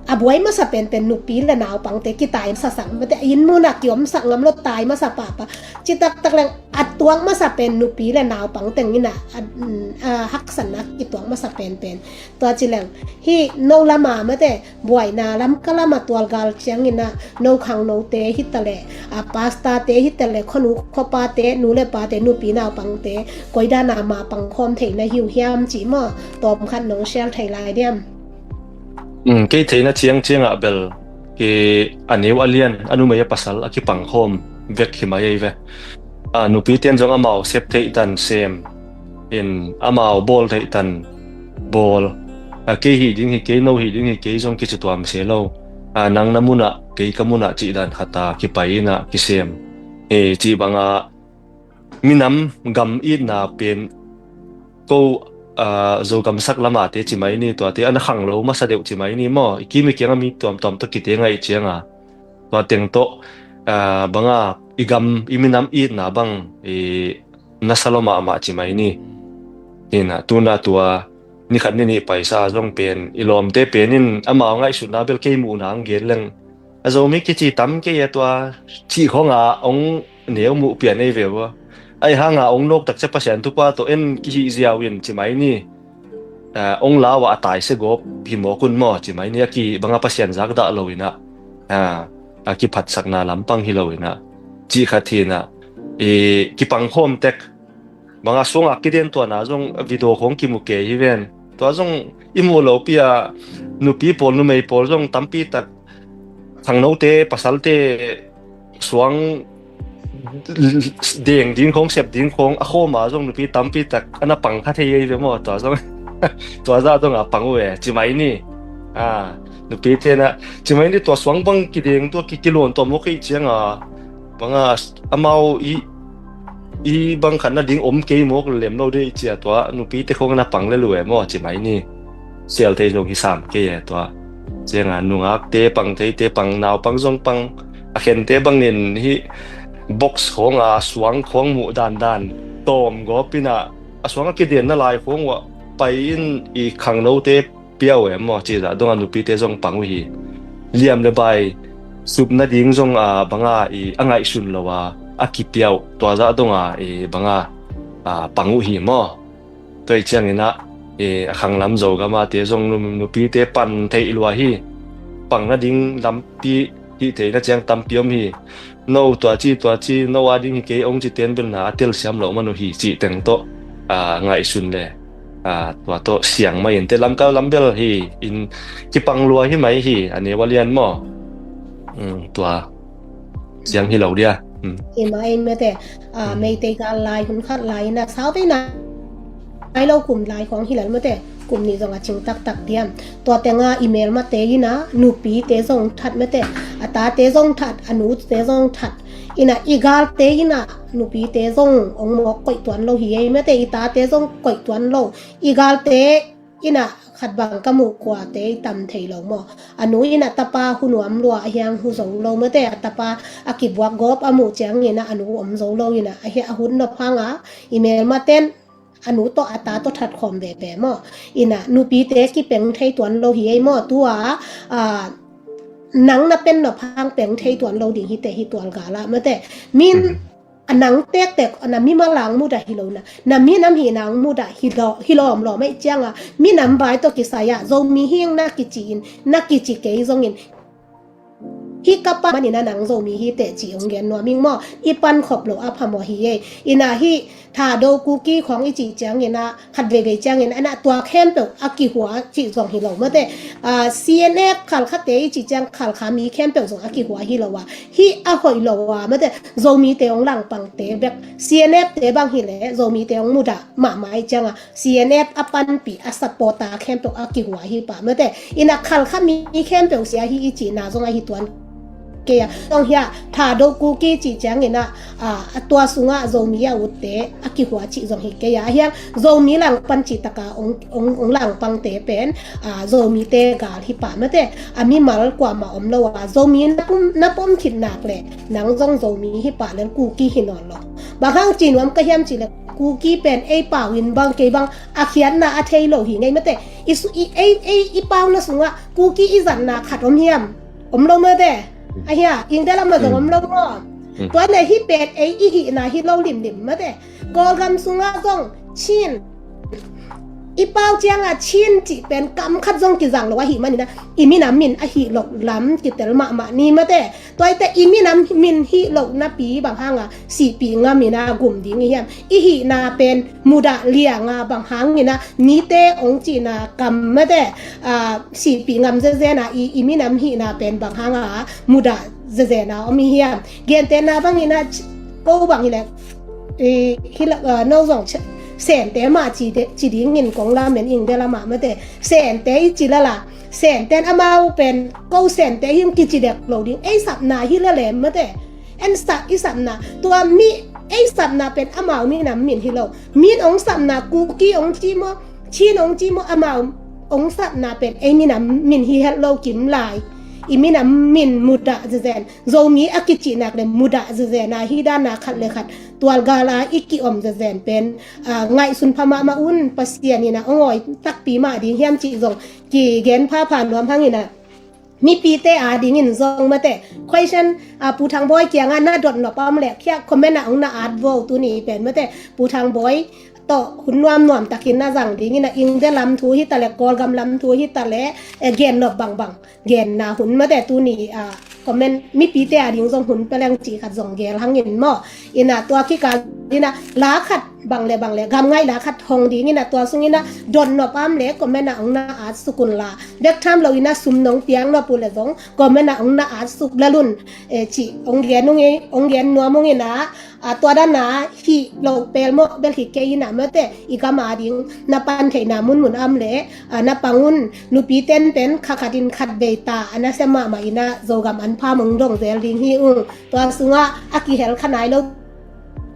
a buai masa penpen nupi le naupangte kitai masa sak mete, inn munah kiomsak ngam lo, tai masa pahpah. Citaktak leng a tuak masa pen nupi le naupang teng in ah, a, mm, a haksatna kituak masa penpen. Tua ci leng hih no lama mete, buaina Lamka lama tualgal ciangin ah no khangnote hi ta leh, a pastorte hi ta leh, khuanu khuapate, nu le pate, nupi naupangte koi dan a mapang khawm theihna hi uh hiam cih maw, tawm khat nong share thei lai diam? Mm, kei theihna ciangciangah bel, kei a neu a lian, a numei a pasal a kipang khawm vek hi mai ei ve. A, nupite in zong amau sep theih tan sem in, amau bawl theih tan bawl. A, kei hih ding hi kei, no hih ding hi kei zong kici tuam se lo. A, nang na munah, kei ka munah cih dan khat a kipai in ah kisem. E, cih bangah minam gam itna pen ko, ah, Zogam sak lama te ci mai ni, tuate a na khang lo masa deuh ci mai ni maw. I kim i kiang a mi tuamtuam tawh kite ngaih cianga, tua teng tawh, ah, banga i gam i minam itna bang i nasa lo mahmah ci mai ni. Hi in ah, tuna tua ni khat ni nih paisa zong pen i lawmte pen in amau ngaihsutna bel kei muhna ang gen leng, a Zomi kici tam kei a tua cih khawng a hong neu muh pian ei ve ua. Ahi hanga hong nawk tak ciang Pasian thupha tawh en kihih ziau in ci mai ni. ong lau a, a taise gawp hi mawk un maw, ci mai ni. A ki banga Pasian zak dah lo inah, a kiphatsakna lampang hi lo inah, cih khat hi inah, i kipang khawm tek. Banga suangak kiden tuana zong video khong kimu kei hi ven. Tua zong i mu lopi a, nupi pawl, numei pawl zong tampi tak, khangnote, pasalte suang deng ding khong, sep ding khong a khawma zong nupi tampi tak a na pang kha thei ei ve maw. Tua zong, tua zah zong a pang uh e, ci mai ni. A, nupi tenah ci mai ni, tua suang bang kideng tua ki, kiluan tua mawk ei cianga, banga amau i, i bang khat na ding om kei mawk lem lo dei cia, tua nupite khong na pang le lu e maw, ci mai ni. Sial thei zong hi sam kei e tua. Cianga nungakte pang theite pang, naupang zong pang, a khente bangin hi box khong a suang khong muh dandan tawm gawp inah, a suang a kidenna lai khong uah pai in i khangnote piau e maw, ci zah donga nupite zong pang uh hi. Liam le bai sup nading zong a banga i a ngaihsun lo a, a kipiau, tua zah donga i banga a pang uh hi maw. Tua i cianginah, e, a khanglam Zogamate zong nu, nupite pan theih lua hi. Pang nading lampi hih theihna ciang tampi om hi. No tua ci, tua ci, no a ding hi kei ong ci ten belna a telsiam loh man uh hi cih teng tawh, a, ngaihsun le, a, tua tawh siang mai in te lamkal lambel hi in kipang lua hi mai hi, a neu a lian maw. Um, tua siang hi lo dia. Um. Hi mai mate, a, Meitei gal lai hun khat lai ina sau vei na ai lo kum lai khong hi lal mate, kum nih zong a cing taktak diam. Tua tenga i melmate ina nupite zong that mate, a tate zong that, a nute zong that. Ina i galte ina nupite zong ong mawk koih tuan lo hi ei mate, i tate zong koih tuan lo. I galte ina khat bang ka muh kuate i tam thei lo maw. A nu ina tapa hu nuam lua a hiang hu zo lo mate, a tapa a kibuak gawp a muh ciang ina a nu om zo lo ina a hia a hun nop hanga i melmaten a nu tawh a ta tawh that khawm veve maw. Ina nupite kipeng thei tuan lo hi ei maw. Tua, a, nang na pen nop hang peng thei tuan lo ding hi te hi tual gala mate. Min a nang tektek na mimal lang mudah hi lo na, na minam hi nang mudah hi lo, hi lawm lawm ei cianga minam vai tawh kisai ah Zomi hing na kici in, na kici kei zongin, hi ka pa manin a nang Zomi hi teh ci ong gen nuam ing maw. I pan khop lo a phamawh hi ei. Ina hi Thado Kuki khong i cih ciangin a khat veivei ciangin ana tua khempeuh a kihua cih zong hi lo mate. A, C N F Khalkhate i cih ciang Khalkha mi khempeuh zong a kihua hi lo a, hi a hoih lo a mate. Zomite ong langpangte bek, C N F te bang hi le Zomite ong mudah mahmah i cianga C N F a panpih a supporter khempeuh a kihua hi pah mate. Ina Khalkha mi khempeuh sia hi i cihna zong a hi tuan kei a. Zong hia Thado Kuki cih ciangin a, a, a tua sungah Zomi a utte a kihua cih zong hi kei a. A hiang Zomi langpan cih taka ong, ong, ong langpangte pen, a, Zomite gal hi pah mate. A mimal kuamah om lo a, Zomi na pom, na pom khit nak le nang zong Zomi hi pah lel Kuki hi nawn lo. Bang hang ci nuam ka hiam cih le Kuki pen ei pau in bang kei bang a khiatna a thei lo hi ngei mate. I su, i, ei, ei, i pauna sungah Kuki i zatna khat om hiam? Om lo mate. A hia, India lam ma zong om lo maw. Tua le hi pen ei i hihna hi lo limlim mate. Kawlgam sungah zong Chin, i pau cianga Chin cih pen kam khat zong kizang lo ahi manina i minam min ahi lo lam kitel mahmah ni mate. Tua i te i minam min hih loh napi bang hanga sihpih ngam ina gum ding i hiam? I hihna pen mudah lianga bang hangina mite ong cihna kam mate, a, sihpih ngam zezena i, i minam hihna pen bang hanga mudah zezena om i hiam? Gentehna bangina ko bang hileh, i, hila, a, no zong Sente mah ci dingin kong lamen ing dela mah mate. Sente i ci lala Senten amau pen ko Sente hing kici dek lo ding. Ei sapna hi lalem mate. En sap, i sapna tua mi, ei sapna pen amau minam min hi lo. Min ong sapna Kuki ong ci maw, Chin ong ci maw, amau ong sapna pen ei minam min hi het lo kim lai. I minam min mudah zezen. Zomi a kicihnak le mudah zezena hi dana khat le khat tual gala i kiom zezen pen, a, ngaihsun pha mahmah un. Pasian ina ong awi takpi mah ding hiam cih zong kigen phapha nuam hangina mipite a dingin zong mate. Question, a, Pu Thang Bawi kianga na dot nop a om le khia comment a ong na at vo tuni pen mate. Pu Thang Bawi, tawh hun nuamnuam takin na zang dingin a, India lam thu hi ta leh, Kawlgam lam thu hi ta leh, eh, gen nop bangbang genna hun mate, tuni, ah, comment mipite a ding zong hun pia leng cih khat zong gel hangin maw. Ina tua kikal ina la khat bang le bang le, gam ngaih la khat hong dingin a, tua sungin a dot nop a om leh comment ah ong na at suk un la. Bek tham lo ina sum nong piak nop uh leh zong comment ah ong na at suk lel un, eh, cih ong gen ung ei, ong gen nuam ung ina, ah, tua dan a hih lo pelmawh bel hi kei ina mate, i gam a ding na pan theihna munmun a om leh, ah, na pang un. Nupite in pen kha khat in khat vei ta a nasia mahmah ina, Zogam an pha mong dong zel ding hi ung. Tua sungah a kihel kha nai lo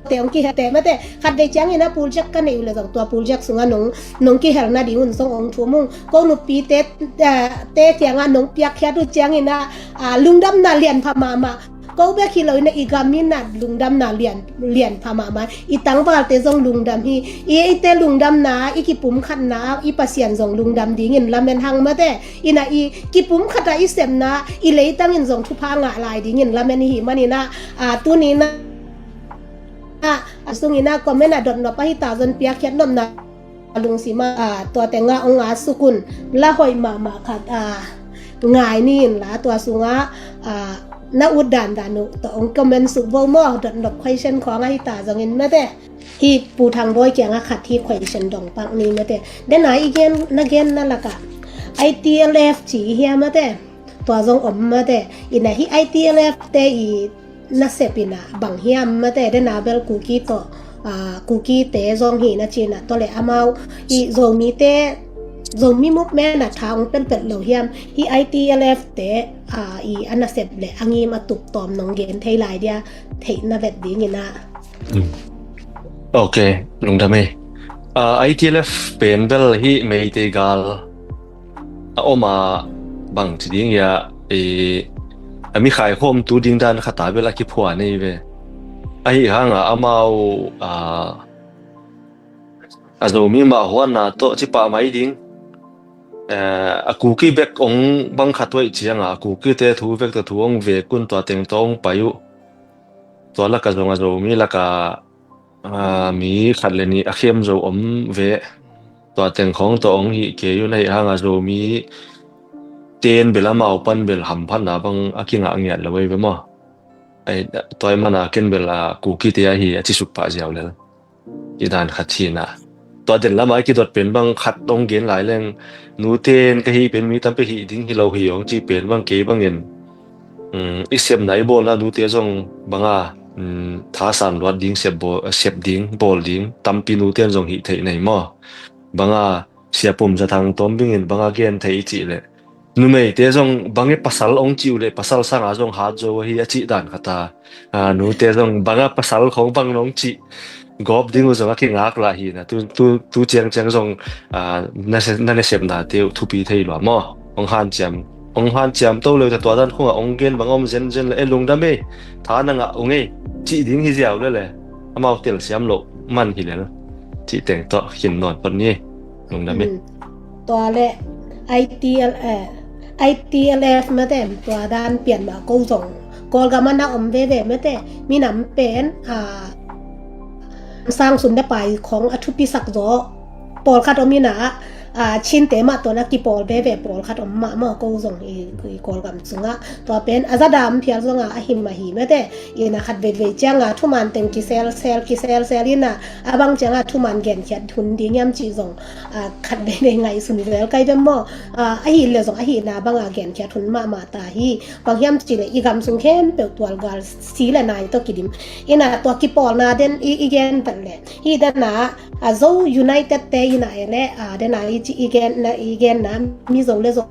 te ong kihel te mate, khat vei ciangin a project ka neih uh leh zong tua project sungah nong, nong kihel nading un zong ong thum ung. Ko nupite, eh, te kiangah nong piakkhiat uh ciangin a, ah, lungdamna lian pha mahmah. Ko bek hi lo ina, i gam ina lungdamna lian, lian pha mahmah. I tangvalte zong lungdam hi. I, eite lungdamna, i kipumkhatna, i Pasian zong lungdam dingin lamen hang mate. Ina i kipumkhat a i sepna, i leitang in zong thupha ngah lai dingin lamen hi manin a, ah, tuni ina, ah, a sungin a comment a dot nop a hi ta zong piakkhiat nopna lungsim a, ah, tua teng ah ong at suk un. La hoih mahmah khat, ah, ngai ni in la, tua sungah, ah, na ut dandan uh tawh ong comment suk vo maw, dot nop question khawng a hi ta zongin mate. Hih Pu Thang Bawi kiangah khat hih question dong pak ni mate. Den a i gen, na genna lakah I T L F ci hi a mate. Tua zong om mate. Ina hih I T L F te i nasep ina bang hiam mate, den a bel Kuki tawh, ah, Kukite zong hi na ci ina, tua leh amau i Zomite, Zomi movement a tha ong pelpel lo hiam? Hih I T L F te, ah, i a nasep leh a ngim a tup tawm nong gen thei lai dia, theih na vet dingin a. Mm. Ok, lungdam ei. Ah, I T L F pen bel hih Meitei gal a om a, bang ci ding ia, i, a mi khaikhawmtu ding dan khat a bel a kiphuan ei ve. Ahi hang a amau, ah, a Zomi mah huanna tawh ci pah mai ding. Eh, a Kuki bek ong bang khat uh ahih ciang a, a Kukite thu bek tawh thu ong vek un, tua teng tawh ong pai uh. Tua lakah zong a Zomi lakah, ah, mi khat le nih a khem zo om ve. Tua teng khawng tawh ong hih kei un, ahi hang a Zomite in bel amau pan bel hamphatna bang a kingah ngiat lo ei ve maw. Ai, tua ahih man a ken bel a Kukite ahi a ci suk pah ziau lel. Ci dan khat hi na. Tua den lam a i kidot pen bang khat ong gen lai leng, nute in ka hih pen mi tampi hih ding hi lo hi ong ci pen bang kei bangin, um, i sepna i bawlna nute zong bang a, um, thasan luat ding, sep bawl, sep ding, bawl ding, tampi nute in zong hih theih nei maw. Bang a Sia Pum Za Thang Tawm Bing in bang a gen thei i cih leh, numeite zong bang e pasal ong ci uh leh pasal sang a zong hat zo ahi a cih dan khat a. Ah, nute zong bang a pasal khawng bang nong cih gawp ding uh zong a kingak lah hi na. Tu, tu, tu ciangciang zong, ah, na se-, na nasepnate uh thupi thei lua maw. Ong hanciam, ong hanciam to leu ta, tua dan khawng a ong gen bang om zenzen leh, e lungdam ei, tha na ngah ung ei, cih ding hi ziau lel e. Amau telsiam loh man hi lel. Cih teng tawh khin nawn phot ni. Lungdam ei. Hmm. Tua leh I T L, eh, I T L F mate, tua dan pian mah ko zong Kawlgam ah na om veve mate, minam pen, ah, sang sum le pai khawng a thupisak zaw pawlkhat om ina, ah, Chinte mah tawh na kipawl veve pawlkhat om mah maw, ko zong i, i Kawlgam sungah. Tua pen a za dam phial zong a, a him a hi mate. Ina khat veivei ciang a thuman teng kiselsel, kiselsel ina, a bang ciang a thuman genkhiat hun ding hiam cih zong, ah, khat veivei ngaihsun zel kai ve maw. Ah, ahi leh zong ahihna bang a genkhiat hun mahmah ta hi. Bang hiam cih leh i gam sung khempeuh tual gal si le nai tawh kidim. Ina tua kipawlna den i, i gen pen leh, hih den a, ah, Zo United te ina e leh, ah, den a i ci i gen na, i gen na Mizo le Zo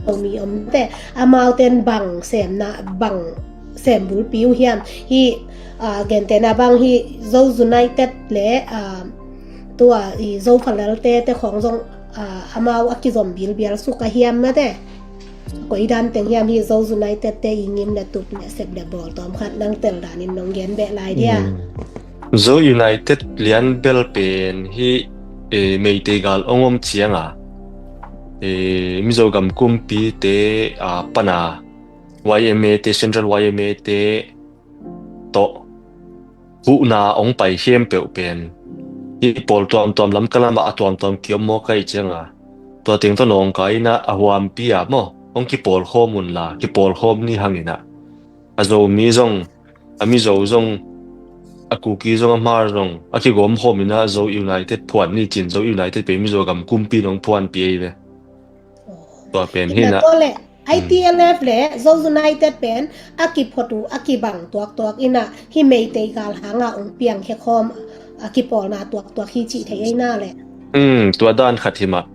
Zomi omte, amaute in bang semna, bang sem bulpi uh hiam? Hih, ah, gentehna bang hih Zo United le, ah, tua i Zo Falalte te khawng zong, ah, amau a kizom bilbial suk a hiam mate? Koi dan teng hiam hih Zo United te i ngim le tup le sep le bawl tawm khat nang tel danin nong gen beh lai dia. Hmm. Zo United lian bel pen hih, eh, Meitei gal ong om ciang a, eh, Mizo gam kumpite, ah, pan a Y M A te, Central Y M A te tawh huhna ong pai khempeuh pen Hih pawl tuamtuam Lamka lamah a tuamtuam kiom maw ka hih cianga, tua teng tawh nawngkai inah a huampi ah maw hong kipawl khawm unla, kipawl khawm ni hang inah, a Zomi zong, a Mizo zong, a Kuki zong, a Hmar zong a kigawm khawm inah Zo United phuan ni cin, Zo United pen Mizo gam kumpi in hong phuanpi ei ve. Tua pen hi inah inah. Tua le I T L F le Zo United pen a kiphot uh a kibang tuaktuak inah hih Meitei gal hanga ong piangkhia khawm a kipawlna tuaktuak hi cih thei ei na le. Tua dan khat hi mah.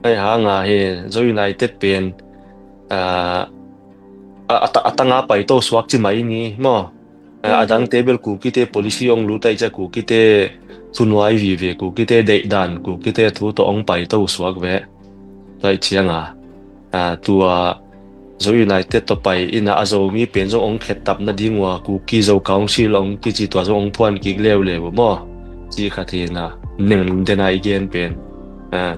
Ai hanga hi Zo United pen a, a, a, a tanga paito suak ci mai ni maw? A dangte bel Kukite policy ong lut ai cia, Kukite thunuai vive, Kukite deihdan, Kukite thu tawh ong paito suak ve. Tua ih cianga tua Zo United tawh pai inah a Zomi pen zong ong khettap nading ua Kuki Zo Council ong kici tua zong ong phuan kik leuleu uh maw? Ci khat hi inah, neng dena i gen pen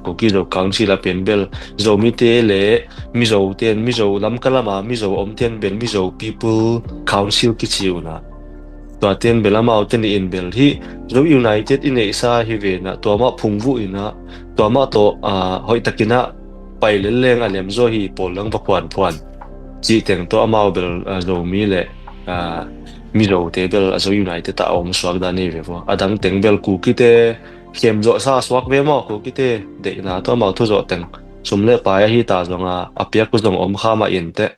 Kuki Zo Council a pen bel Zomite le Mizote in, Mizo Lamka lama Mizo omte in bel Mizo People Council kici unah, tuate in bel amaute nih in bel hih Zo United i neihsa hi ve inah tua mah phungvuh inah tua mah tawh hoihtakinah pai lelleng a lemzaw hi, pawl dang va phuanphuan cih teng tawh amau bel Zomi le Mizote bel a Zo United ah a om suak dan hi ve vua. A dang teng bel Kukite khemzawhsa suak ve maw, Kukite deihna tawh amau thuzawh teng sum le pai ahi ta zonga a piak uh zong om kha mah inteh.